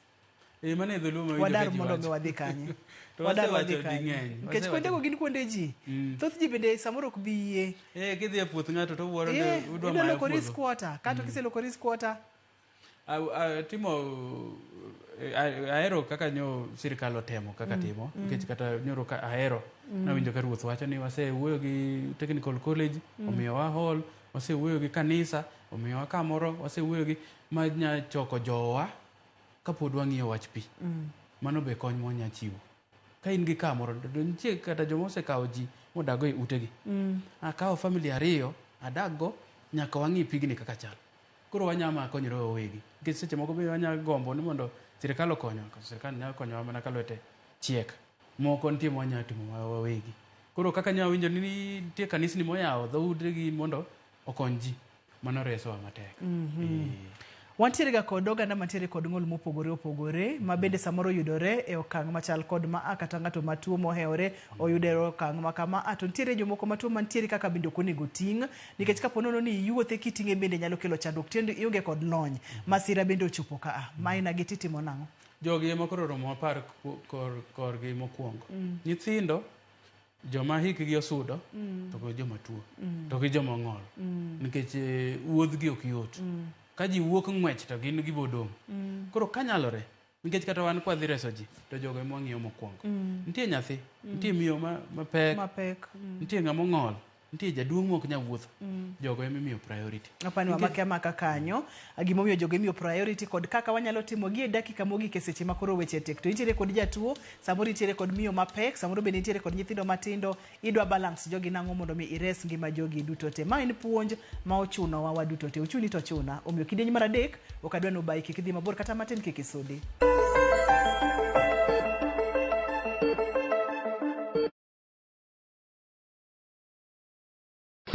Mano e dholuo ma winjo Wadar ka ji mondo wacho. mi wadhi kanye? To Wadar wasewacho wadhi kanye? ding'eny. Nikech Wasewacho kuondego gin kuonde ji. Thoth ji bende samoro ok bi yie. Kidhi e puoth ng'ato to wuoro ni udwa Idwa mayo lokori puodho. squatter. Kato kiselokori squatter. Timo ahero kaka nyo sirikal otemo kaka timo nikech kata nyoro ka ahero nawinjo ka ruoth wacho ni wasewuoyo gi technical college omiyowa hall, wasewuoyo gi kanisa omiyowa kamoro, wasewuoyo gi ma nya choko jowa kapod wang'iyo wach pi. Mano be kony mwanya chiwo. Ka in gi kamoro to nitie kata joma osekawo ji modago e utegi. Akawo family 2 adakgo nyaka wang'i pigni kaka chal. Koro wanyama konyore wawegi. Nikech seche moko be wanya gombo ni mondo sirikal okonywa, sirikal nyalo konyowa mana ka lwete chiek. Moko nitie mwanya timo wawegi. Koro kaka nya winjo ni nitie kanisni moyawo dhoutegi mondo okony ji, mano resowa matek. Wantiere ga kod oganda mantiere kod ng'ol mopogore opogore ma bende samoro yudore e okang' machal kod ma a kata ng'ato matuo mohewore oyude e okang' ma kama a to nitiere jomoko matuo mantiere kaka bende ok onego ting' nikech kapo nono ni iwuothe kiting'e bende nyalo kelo chandruok tiende ionge kod lony. Masira bende ochopo ka a maina gi titimo nang'o? Jogi ema koro oromo apar korgi mokwongo. Nyithindo, joma hikgi osudo, to gi joma tuo, to gi joma ong'ol. Nikech wuodhgi ok yot. Ka ji wuok ng'wech to gin gibo dong'. Koro kanyalore, nikech kata wan kwadhi reso ji, to jogo ema wang'iyo mokwongo. Nitie nyathi, nitie miyo mapek, nitie ng'ama ong'ol, nitie jaduong' mok nyal wuotho. Jogo ema imiyo priority. Apani wamake amaka kanyo, gimomiyo jogo imiyo priority kod kaka wanyalo timo gi e dakika mogik e seche ma koro weche tek. To intiere kod jatuo, samoro intiere kod miyo mapek, samoro bende intiere kod nyithindo matindo, idwa balance jogi nang'o mondo mi ires ngima jogi duto te. Ma en puonj ma ochunowa waduto te. Ochuni to ochuna. Omiyo kidieny mar 3 ok adwa ni obayi kik idhi mabor kata matin kik isudi.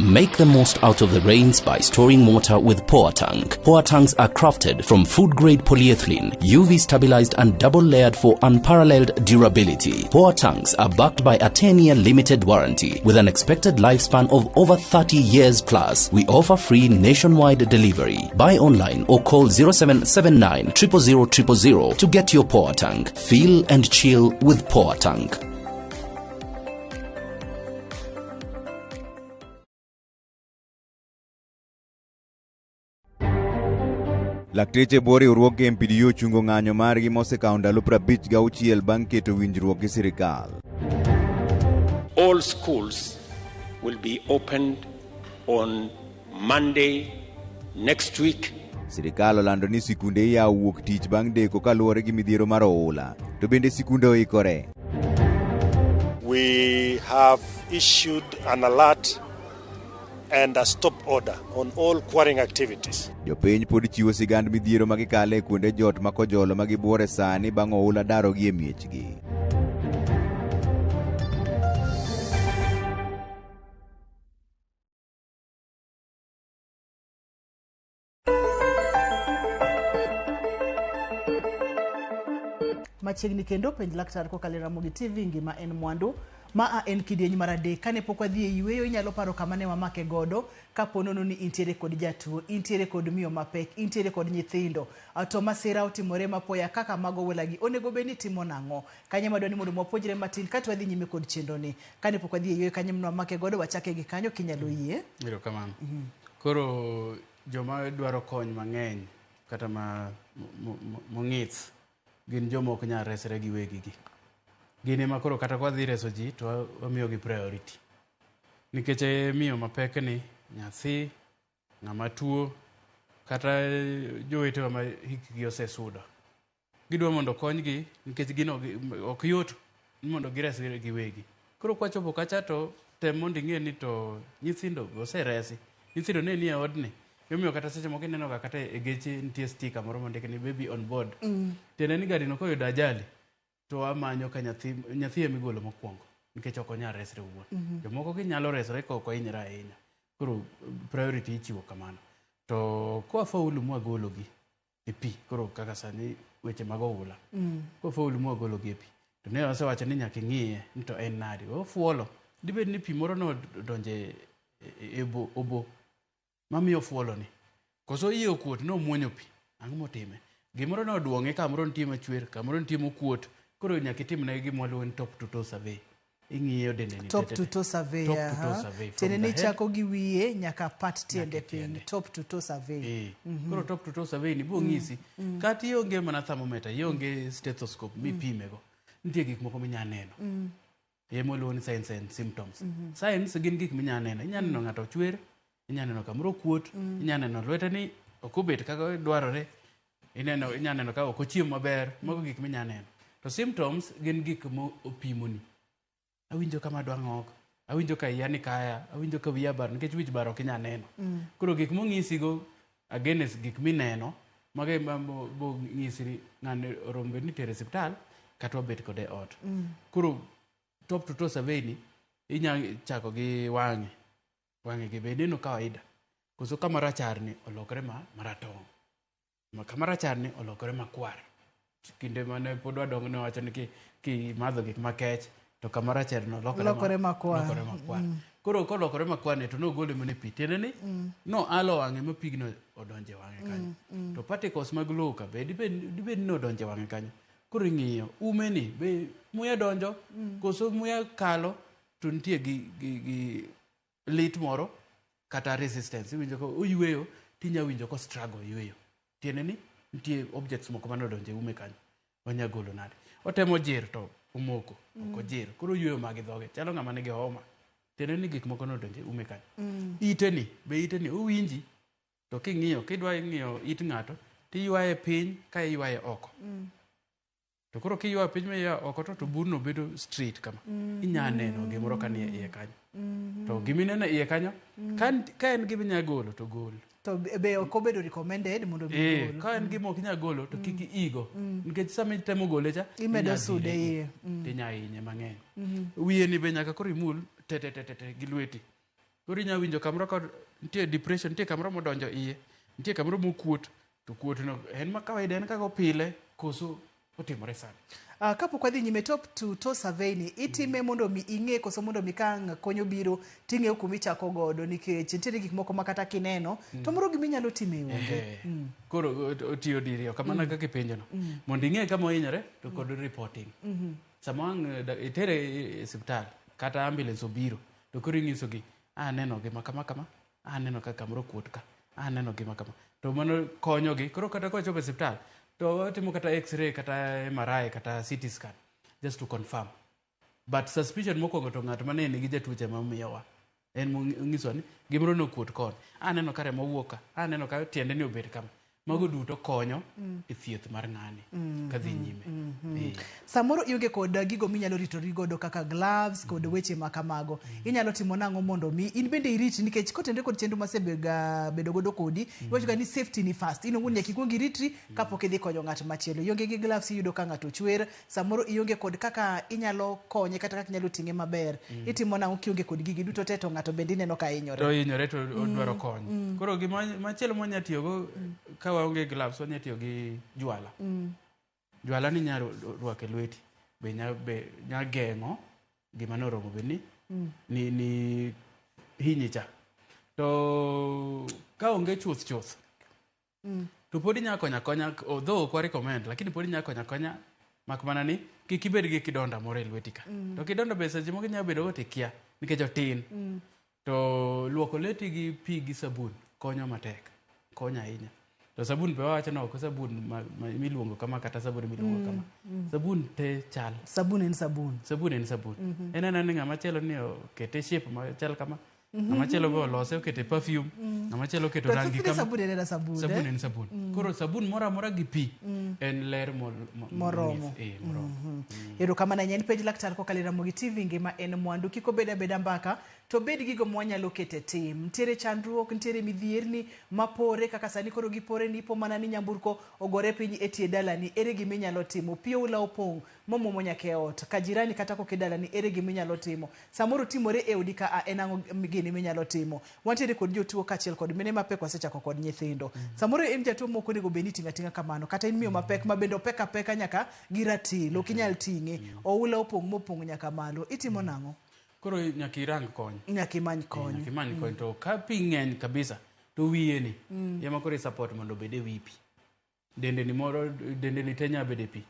Make the most out of the rains by storing water with Poa Tank. Poa Tanks are crafted from food-grade polyethylene, UV-stabilized and double-layered for unparalleled durability. Poa Tanks are backed by a 10-year limited warranty with an expected lifespan of over 30 years plus. We offer free nationwide delivery. Buy online or call 0779 000 000 to get your Poa Tank. Feel and chill with Poa Tank. Lakteche bwo riwruog MPDU ochungo ng'anyo margi mosekawo ndalo 56 bang' keto winjruok gi sirikal. All schools will be opened on Monday next week. Sirikal olando ni sikunde iyawo wuok tich bang' deko kaluwore gi midhiero mar oula. To bende sikunde oikore? We have issued an alert and a stop order on all quarrying activities. Jopiny pod chiwo sigand midhiero ma gikale e kuonde jot ma kojolo ma gibuore sani bang' oula darogi e miechgi. Machiegni kendo penj laktar kokalo e Ramogi TV ngima en mwandu. Ma en kidieny mar 3. Kane pok wadhi e yweyo inyalo paro kama ne wamake godo kapo nono ni intiere kod jatuo, intiere kod miyo mapek, intiere kod nyithindo. To masira otimore mapoya kaka mago welagi onego bed ni timo nang'o? Kanyo madwa ni mondo wapuonjre matin kato wadhi nyime kod chenro ni. Kane pok wadhi e yweyo kanyo ne wamake godo wachake gi kanyo kinyalo yie. Erokamano. Koro joma dwaro kony mang'eny kata ma mong'ith gin joma ok nyal resre gi wegigi. Gin ema koro kata kwadhi reso ji to wamiyogi priority. Nikech miyo mapek ni, nyathi, ng'ama tuo, kata jowetewa ma hikgi osesudo. Gidwa mondo okonygi nikech gin ok yot ni mondo giresre giwegi. Koro kwachopo kacha to tem mondo ing'e ni to nyithindo be oseresi. Nyithindo ne nie odni. Emomiyo kata seche moko ineno ga kata e geche nitie sticker moro mondik ni baby on board. Tiende ni gari no koyudo ajali to wamanyo ka nyathi ema igolo mokwongo nikech ok onyal resre owuon. Jomoko ginyalo resore ka ok ohinyre ahinya. Koro priority ichiwo kamano. To kwafaulu mwagologi e pi, koro kaka sani weche mag oula. Kwafaulu mwagologi e pi, to ne wasewacho ni nyaka ing'iye ni to en nade. Ofuolo. Dibed ni pi moro nodonjo e obo mamiyo ofuolo ni. Koso iye okuot nomuonyo pi. Ang'o motime? Gimoro noduong'e kamoro nitie machwer, kamoro nitie mokuot. Koro nyaka itimne gima waluongo ni top to toe survey. Ing'iyo dende ni Top to toe survey. Top to toe survey. Tiende ni chako gi wiye nyaka pat tiende piny. Top to toe survey. Koro top to toe survey ni bo ng'isi. Kata ionge mana thermometer, ionge stethoscope mipimego. Nitie gik moko minya neno. Ema waluongo ni signs and symptoms. Signs gin gik minya neno. Inya neno ng'ato chwer, inya neno kamoro okuot, inya neno lwete ni ok obet kaka dwarore, inya neno ka ok ochiem maber, mago gik minya neno. To symptoms gin gik mo opimoni. Awinjo kama adwa ng'ok, awinjo ka iya ni kaya, awinjo ka wiya bar, nikech wich bar ok inya neno. Koro gik mong'isigo against gik mineno, mago ema bo ng'isi ni ng'ani orom bed ni itere e osiptal kata wabet kode e ot. Koro top to toe survey ni inya chako gi wang'e. Wang'e gi be neno kawaida. Koso kama rachar ni olokore maratong'. Kama rachar ni olokore makwar. Kinde mane pod wadongo ne wacho ni kimadho gik makech to kama rachar no lokore makwar. Lokore makwar. Koro kolokore makwar ni to nogole mana e pi. Tiende ni no alo wang'e ma pigno odonje wang'e kanyo. To particles mag lowo ka be dibed ni odonje wang'e kanyo. Koro ing'iyo ume ni be muya donjo koso muya kalo to nitie gi lit moro kata resistance. Iwinjo ka oyweyo tinya winjo ko struggle yweyo. Tiende ni nitie objects moko mane odonjo e ume kanyo. Onya golo nade. Otemo jir to omoko, ok ojir. Koro oyweyo ma gi dhoge. Chalo ng'ama nigi homa. Tiende ni gik moko nodonjo e ume kanyo. Ite ni, be ite ni owinji to king'iyo, kidwa ng'iyo it ng'ato tiywaye piny ka iywaye oko. To koro kiywayo piny ma iywayo oko to burno bedo straight kama. Inya neno gimoro ka nie iye kanyo. To gimineno iye kanyo, ka en gima inya golo to gol. To be ok obedo recommended mondo mi gol. Ka en gima ok inya golo to kik iigo. Nikech sama itemo gole cha, imedo sude iye. Tinya hinye mang'eny. Wiye ni be nyaka koro imul te te te te gi lweti. Koro inya winjo kamoro ka nitie depression, nitie kamoro modonjo iye, nitie kamoro mokuot, to kuot no en ma kawaida en kaka opile koso otimore sana. Kapok wadhi nyime, top to toe survey ni itime mondo mi ing'e koso mondo mi ka ang' konyo biro ting'eyo kuma ichako godo, nikech nitiere gik moko ma kata kineno to moro gima inyalo timo e onge. Koro otiyo diriyo kamano kaka ipenjo no. Mondo ing'e kama ohinyore to kod reporting. Sama ang' itere e osiptal kata ambulance obiro to koro inyisogi aneno gima kama kama, aneno ka kamoro okuot ka, aneno gima kama. To mano konyogi. Koro kata kochopo e osiptal to watimo kata x-ray kata MRI kata CT scan just to confirm. But suspicion mokwongo to ng'at mane nigi jatuoche ema miyowa. En monyisowa ni gimoro nokuot koni. Aneno ka remo wuok ka, aneno ka tiende ni obet kama. Mago duto konyo e thieth mar ng'ani kadhi nyime. Samoro ionge kod gigo minyalo ritori godo kaka gloves kod weche ma kamago. Inyalo timo nang'o mondo mi in bende irit, nikech kotenore kod chenro masebega bedo godo kodi, iwacho ga ni safety ni first. In owuon nyaka ikuong iritri kapok idhi konyo ng'at machielo. Ionge gi gloves iyudo ka ng'ato chwer, samoro ionge kod kaka inyalo konye kata kaka inyalo ting'e maber. Itimo nang'o kionge kod gigi duto te to ng'ato bende ineno ka hinyore. To hinyore to odwaro kony. Koro gima machielo mwanya tiyogo ka waonge gloves wanya tiyo gi jwala. Jwala ni inya rwako e lweti be nya geng'o gima noromo bed ni ni hinyi cha. To ka onge chuth chuth to pod inya konyo akonya, although ok wa recommend, lakini pod inya konyo akonya mak mana ni kik ibed gi kidonda moro e lweti ka. To kidonda be seche moko inya bedo go tikia nikech otin. To luoko lweti gi pi gi sabun konyo matek, konyo ahinya. To sabun be wawacho ni ok sabun miluongo kama kata sabun miluongo kama. Sabun te chal. Sabun en sabun. Sabun en sabun. En anena ni ng'ama chielo ni okete shape machal kama, Ng'ama chielo be olose okete perfume. Ng'ama chielo oketo To rangi thothne kama. sabun en ena sabun. Sabun eh? en sabun. Koro sabun moro amora gi pi en ler Moromo. Moromo. Erokamano ahinya. En penj laktar kokalo e Ramogi TV. Ngima en mwandu. Kik obed abeda mbaka, to bed gigo mwanyalo keto e tim. Nitiere chandruok, nitiere midhierni mapore kaka sani koro gipore ni ipo mana ni nyamburko ogore piny e tie dalani. Ere gima inyalo timo? Pi oula opong' momuomo nyaka e ot. Ka jirani kata kok e dalani, ere gima inyalo timo? Samoro timore e odi ka a en ang'o gini minyalo timo? Wantiere kod jotuo kaachiel kod mine mapek, wasechako kod nyithindo. Samoro in jatuo mok onego bed ni iting'o ating'a kamano, kata in miyo mapek ma bende opek apeka nyaka gi ratil, ok inyal ting'e. Oula opong' mopong' nyaka malo. Itimo nang'o? Koro nyaka irang kony. Nyaka imany kony. Nyaka imany kony. To ka pi ng'eny kabisa, to wiye ni ema koro i support mondo obed e wi pi. Dende ni moro, dende ni te nya bedo e pi.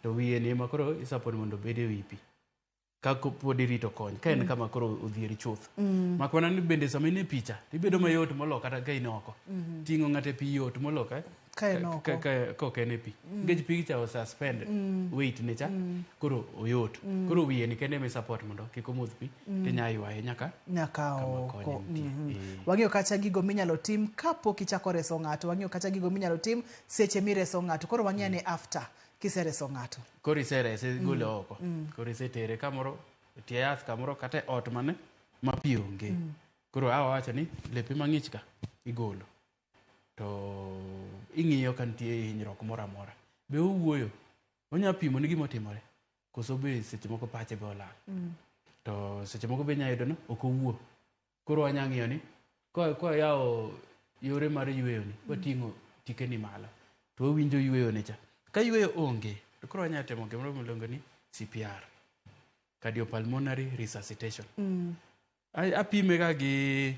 To wiye ni ema koro i support mondo obed e wi pi. Ka pod irito kony, ka en kama koro odhieri chuth. Mak mana ni bende sama in e picha, tibedo mayot molo kata ka in oko. Ting'o ng'ato e pi yot molo ka Ka en oko. Ka ok en e pi. Nikech pi cha o suspend weight ne cha, koro oyot. Koro wiye ni kende ema i support mondo kik omodh pi, tinya ywaye nyaka nyaka kama kony oko. nitie. Wang'eyo kacha gigo minyalo tim kapok ichako reso ng'ato. Wang'eyo kacha gigo minyalo tim seche mireso ng'ato. Koro wang'e ane after kisereso ng'ato. Koro iserese igole oko. Koro isetere kamoro e tie yath kamoro kata e ot mane ma pi onge. Koro awa wacho ni lepe mang'ich ka igolo. To ing'iyo ka nitie hinyruok moro amora. Be owuoyo? Onya pimo ni gima otimore? Koso be seche moko pache be olal? To seche moko be inya yudo ni ok owuo. Koro wanya ng'iyo ni kwa yawo yore mar yweyo ni, wating'o tike ni malo. To wawinjo yweyo ne cha. Ka yweyo onge, to koro wanya timo gimoro miluongo ni CPR. Cardiopulmonary resuscitation. Apime ga gi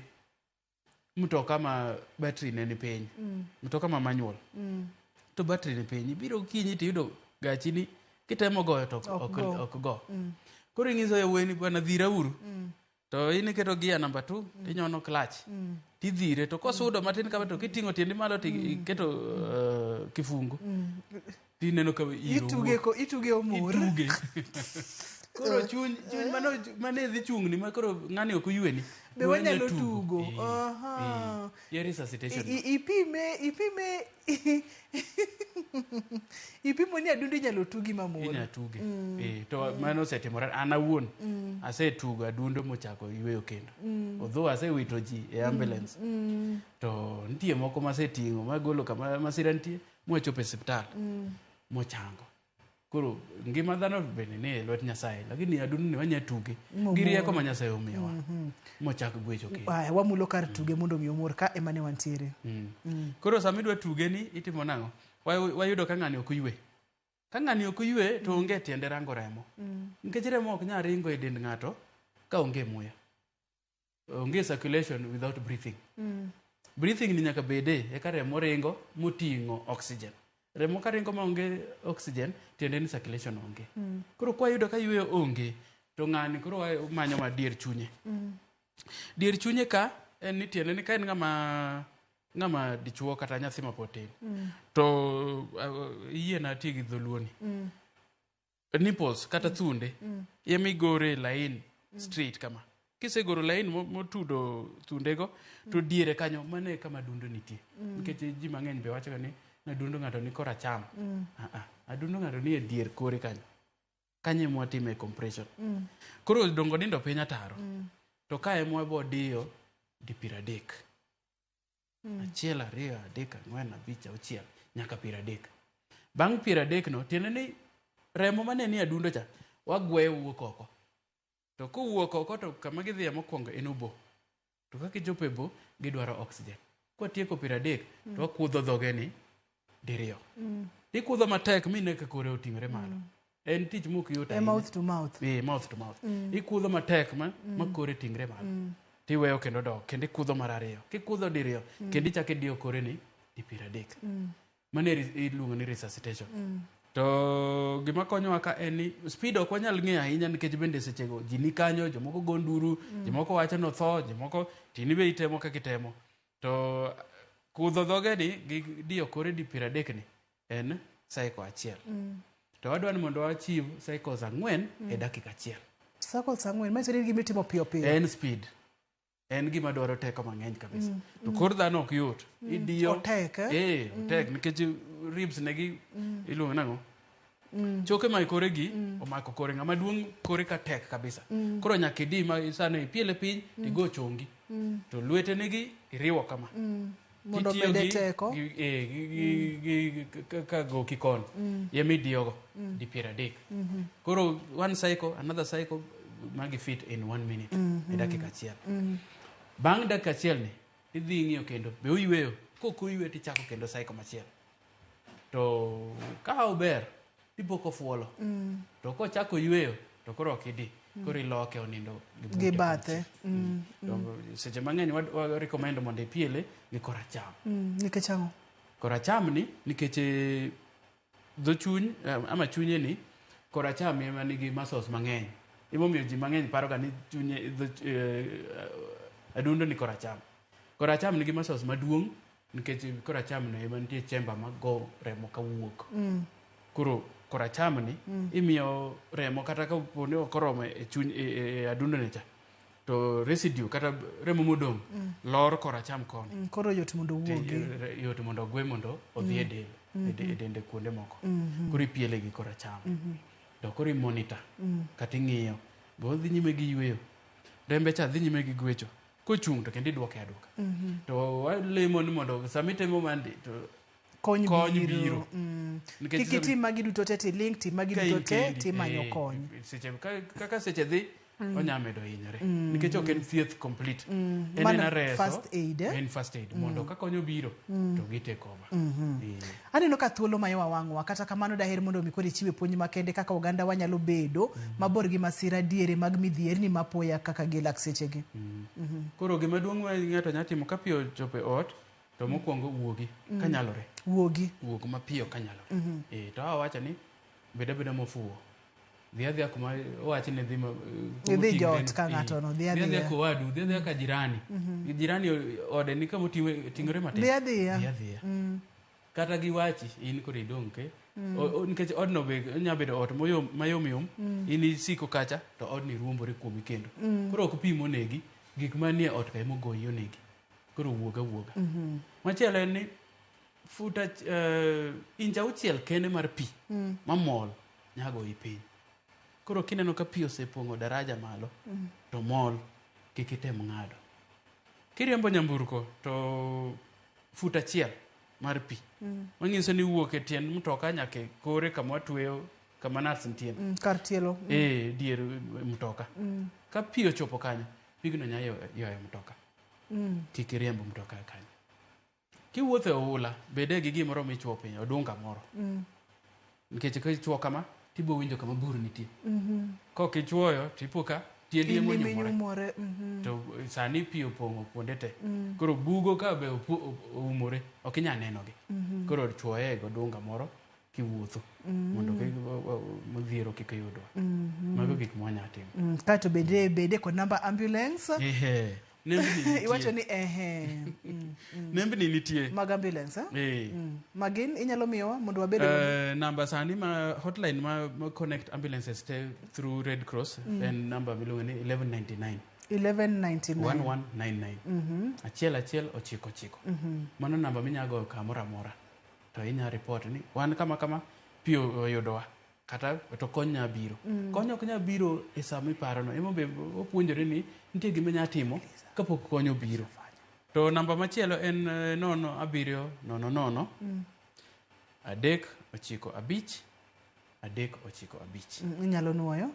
mtoka ma battery ne ni piny. Mtoka ma manual. To battery ni piny. Ibiro okinyi tiyudo gachi ni kitemo goyo to Ok go. ok go. Koro ing'iso yawuoyi ni bwana dhira uru. To in iketo gear number 2, tinyono clutch. Tidhire to kosudo matin kama to kiting'o tiendi malo to iketo kifungu. Tineno ka iro Ituge wuok. ko ituge omor. Ituge. Koro chuny mane dhi chung'ni ma koro ng'ani ok oyweni. Be wanyalo tugo. Eh, Aha. eh. Ye resuscitation. Ipime ipimo ni adundo inyalo tugi mamor. Inya tuge. To mano osetimore an awuon. Asetugo adundo mochako yweyo kendo. Although asewito ji e ambulance. To nitie moko maseting'o magolo kama masira nitie mwachopo e osiptal mochango. Koro ngima dhano bende ni e lwet Nyasaye, lakini adundo ni wanya tuge gi rieko ma Nyasaye omiyowa mochak gwecho kendo. Aya, wamulo kar tuge mondo mi omor ka ema ne wantiere. Koro sama idwa tuge ni itimo nang'o? Wayudo ka ng'ani ok oywe. Ka ng'ani ok oywe to onge tiende rango remo. Nikech remo ok nyal ringo e dend ng'ato ka onge muya. Onge circulation without breathing. Breathing ni nyaka bede eka remo ringo moting'o oxygen. Remo ka ringo maonge oxygen, tiende ni circulation onge. Koro kwayudo ka yweyo onge, to ng'ani koro wamanyo ma dier chunye. Dier chunye ka en ni tiende ni ka en ng'ama dichuo kata nyathi mapod tin. To iyiena ati gi dholuo ni. Nipples kata thunde ema igore e line straight kama. Kisegoro line motudo thundego to diere kanyo mano e kama adundo nitie. Nikech ji mang'eny be wacho ga ni adundo ng'ato ni koracham. Adundo ng'ato ni e dier kore kanyo. Kanyo ema watime compression. Koro dongo nindo piny ataro. To ka ema wabo diyo di 30. 1, 2, 3, 4, 5, 6 nyaka 30. Bang' 30 no tiende ni remo mane ni adundo cha wagweyo wuok oko. To kowuok oko to kama gidhiye mokwongo en obo. To ka gichopo e bo gidwaro oxygen. Kwatieko 30 to wakudho dhoge ni diriyo. Ikudho matek mine ka kore oting'ore malo. En tich mok yot E ahinya. mouth to mouth. Mouth to mouth. Ikudho matek ma kore ting're malo. Tiweyo kendo dok, kendo ikudho mar ariyo. Kikudho diriyo, kendo ichako idiyo kore ni di 30. Mano iluongo ni resuscitation. To gima konyowa ka en ni speed ok wanyal ng'eyo ahinya nikech bende sechego ji ni kanyo, jomoko go nduru, jomoko wacho ni otho, jomoko tini be itemo kaka itemo. To kudho dhoge ni gi diyo kore di 30 ni en cycle achiel. To wadwa ni mondo wa achieve cycles 4 e dakika achiel. Cycles 4, manyiso ni gima itimo piyo piyo. En speed. En gima dwaro teko mang'eny kabisa. To kor dhano ok yot. Idiyo. Otek, eh? Eh, otek nikech ribs negi iluongo nang'o? Choke ma e kore gi omako kore ng'ama duong' kore ka tek kabisa. Koro nyaka idi ma sano ipiele piny tigo chongi. To lwete negi iriwo kama. Mondo Titiyo omede gi- teko. gi- eh, gi- gi- gi- ka goki koni. Ema idiyogo di 30. Koro one cycle, another cycle magi fit in one minute e dakika achiel. Bang' dakika achiel ni idhi ing'iyo kendo be oyweyo kok oyweyo tichako kendo cycle machielo. To ka ober tipo kofuolo to kochako yweyo to koro ok idi koro iloke onindo gi bute Gi bathe. To seche mang'eny wa recommend mondo ipiele gi koracham. Nikech ang'o? Koracham ni nikech dho chuny ama chunye ni koracham ema nigi muscles mang'eny. Emomiyo ji mang'eny paro ga ni chunye dho adundo ni koracham. Koracham nigi muscles maduong' nikech koracham no ema nitie chamber mago remo kawuok. Koro koracham ni imiyo remo kata kapo ni ok oromo e chuny e adundo ne cha to residue kata remo modong' lor koracham koni. Koro yot mondo owuogi. Yot mondo ogwe mondo odhi e del e dende kuonde moko. Koro ipiele gi koracham. To koro i monitor kata ing'iyo be odhi nyime gi yweyo. Rembe cha dhi nyime gi gwecho. Kochung' to kendo iduoke aduoka. To walemo ni mondo sama itemo mandi to Kony kony biro. biro. Nikech Kik itim magi duto te tiling', tim magi ka duto in te kendi, timanyo eh, kony. Seche kaka seche dhi onya medo hinyore. Nikech ok en thieth complete. En Mano en areso. first aid, eh? En first aid mondo ka kony obiro to gi take over. Aneno ka thuolo mayowa wang'wa kata kamano daher mondo mi koro ichiwe puonj makende kaka oganda wanyalo bedo mabor gi masira diere mag midhierni mapoya kaka gilak sechegi. Koro gima duong' ma ng'ato nyalo timo ka piyo ochopo e ot to mokwongo wuogi kanyalore. Wuogi. Wuog mapiyo kanyalore. To awacho ni bed abeda mofuwo. Dhi adhiya kuma owachi ni dhi kuma Idhi oting're joot ni. ka ng'ato no, dhi Dhi adhiya adhiya. kowadu, dhi adhiya ka jirani. Jirani ode ni kama oting'ore matin. Dhi adhiya. Dhi adhiya. Kata giwachi in koro idong' ke. Nikech odno be onya bedo ot mayom mayom in isiko kacha to odni ruombore kuomi kendo. Koro ok pi monegi, gik manie ot ka ema ogoyi onegi. Koro wuog awuoga. Machielo en ni futa inch 6 kende mar pi mamol nya goyi piny. Koro kineno ka pi osepong'o daraja malo to mol kik item ng'ado. Kiriembo nyamburko to fut 1 mar pi manyiso ni wuok e tiend mtoka nyaka e kore kama watweyo kama nuts nitie. Kar tielo. E dier mtoka. Ka pi ochopo kanyo, pigno nya yoyo mtoka. Kik iriemb mtoka kanyo. Kiwuotho e oula, bede gi gimoro michuo piny, odunga moro. Nikech ka ichuo kama, tibo winjo kama bur nitie. Kok ichuoyo, tipo ka tiendi ema onyumore. Onyumore. To sani pi opong'o kuonde te. Koro bugo ka be oumore, ok inyal nenogi. Koro chuoye gi odunga moro kiwuotho mondo midhiero kik yudwa. Mago gik mwanya timo. Kaeto bede kod namba ambulance. Ehe. Nembni nitie. Iwacho ni ehe. Nembni nitie. Mag ambulance, eh? Eh. Magin inyalo miyowa mondo wabed Namba sani ma hotline ma connect ambulances te through Red Cross en namba miluongo ni 1199 1199 1199 1 1 9 9. Mano namba minyalo goyo kamoro amora to inya report ni wan kama kama pi oyudowa kata to kony nya biro. Kony ok nya biro e sama iparono. Emomiyo wapuonjore ni nitie gima inya timo kapok kony obiro. To namba machielo en 0 7 0 0 3 9 5 3 9 5. Inyalo nuoyo.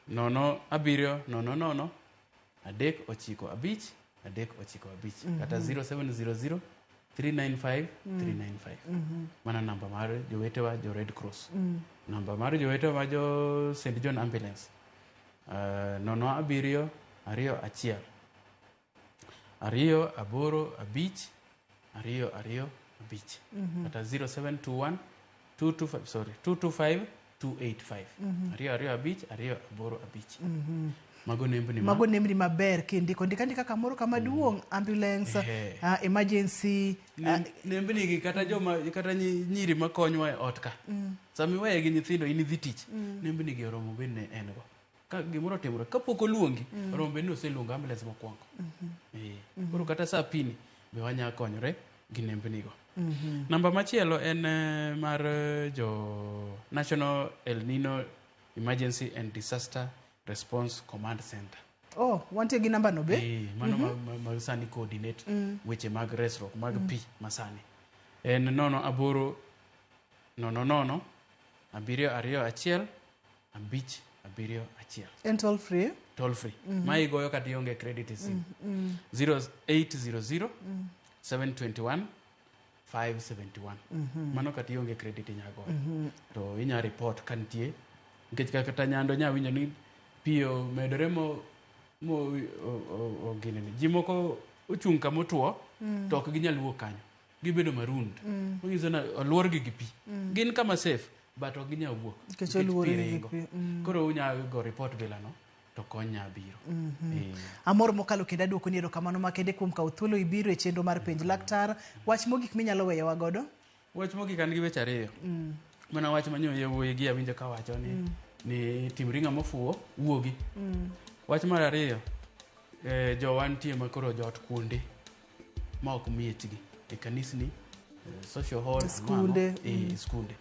0 7 0 0 3 9 5 3 9 5 kata 0700 395 395. Mano namba mar jowetewa jo Red Cross. Namba mar jowetewa ma jo St John Ambulance 0 7 2 1 2 8 5 2 2 5 kata 0721 225 sorry 225 285 2 2 5 2 8 5. Mago nembni ma Mago nembni maber kindiko ndika ndika kamoro kama duong' ambulance, emergency. Nembni gi kata joma kata nyiri makonywa e ot ka. Sama iweye gi nyithindo in idhi tich. Nembni gi oromo bed ne en go. Ka gimoro otimore kapok oluongi, onego bed ni oseluongo ambulance mokwongo. Koro kata sa pini be wanya konyore gi nembni go. Namba machielo en mar jo National El Nino Emergency and Disaster Response Command Center. Oh, wantie gi namba no be? Mano ma sani coordinate weche mag resruok mag pi masani. En 0 8 0 0 7 2 1 5 7 1. En toll free? Toll free. Ma igoyo kata ionge credit e simu. 0800 721 571. Mano kata ionge credit inya goyo. To inya report ka nitie nikech kata nyando nya winjo ni pi omedore mo o ginene. Ji moko ochung' kama otuo to ok ginyal wuok kanyo. Gibedo marooned. Manyiso ni oluorgi gi pi. Gin kama safe but ok ginyal wuok. Nikech pi oluorgi gi ringo. pi. Koro unya go report bilano to kony nya biro. Amor mokalo kendo aduoko ni erokamano makende kuom kawo thuolo ibiro e chenro mar Penj Laktar. Wach mogik minyalo weyowa godo? Wach mogik an gi weche ariyo. Mana wach manyo yawuoyi gi awinjo kawacho ni ni timri ng'ama ofuwo wuogi. Wach mar ariyo, jowa nitie ma koro jot kuonde ma ok miechgi e kanisni, social hall, Skunde, ang'o, skunde.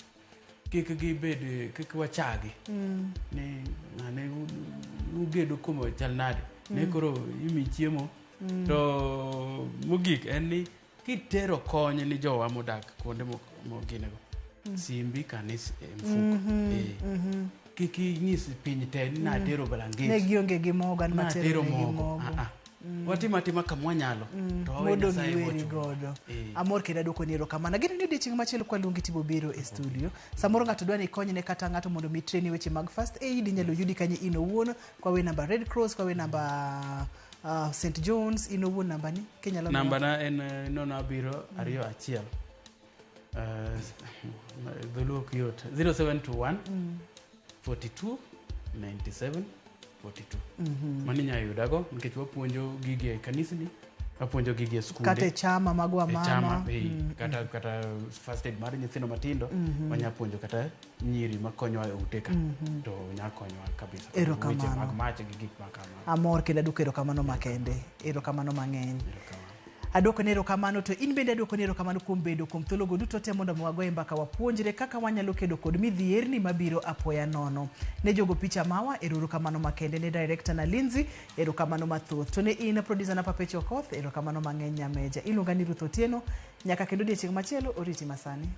Kik gibed, kik wachagi ni ng'ane ugedo kuma chal nade ne koro imi chiemo. To mogik en ni kitero kony ni jowa modak kuonde moginego, simbi kanis e mfuko. Kik inyis piny te ni natero blanketi. Ne gionge gi mogo, an matero natero negi mogo. mogo. Ah, ah. Watim atima kama wanyalo to wawe Mondo Nyasaye giweri mochuno. godo. Amor kendo aduoko ni erokamano. Ageno ni odiochieng' machielo kwaluongi tibo biro e studio. Samoro ng'ato dwa ni ikonyne kata ng'ato mondo mi train weche mag first aid inyalo yudi kanye in owuon, kwawe namba Red Cross, kwawe namba St John's, in owuon namba ni kinyalo miyo. Namba na en 0 7 2 1. Dholuo ok yot. 0721 42 97 42. Mano inyalo yudago nikech wapuonjo gigi e kanisni, wapuonjo gigi e skunde. Kata e chama mag E wamama. chama, kata first aid mar nyithindo matindo. Wanya puonjo kata nyiri makonyowa e ute ka. To nya konyowa kabisa. Weche Erokamano. mag mach gi gik makamago. Amor kendo aduoko erokamano makende. Erokamano mang'eny. Aduoko ni erokamano to in bende aduoko ni erokamano kuom bedo kuom thuologo duto te mondo mi wagoye mbaka wapuonjre kaka wanyalo kedo kod midhierni mabiro apoya nono. Ne jogo picha mawa, erokamano makende ne director na Lindsay, erokamano mathoth. To ne in producer na Papecho Okoth, erokamano mang'eny nyameja. Iluonga ni Ruth Otieno, nyaka kendo odiechieng' machielo oriti masani.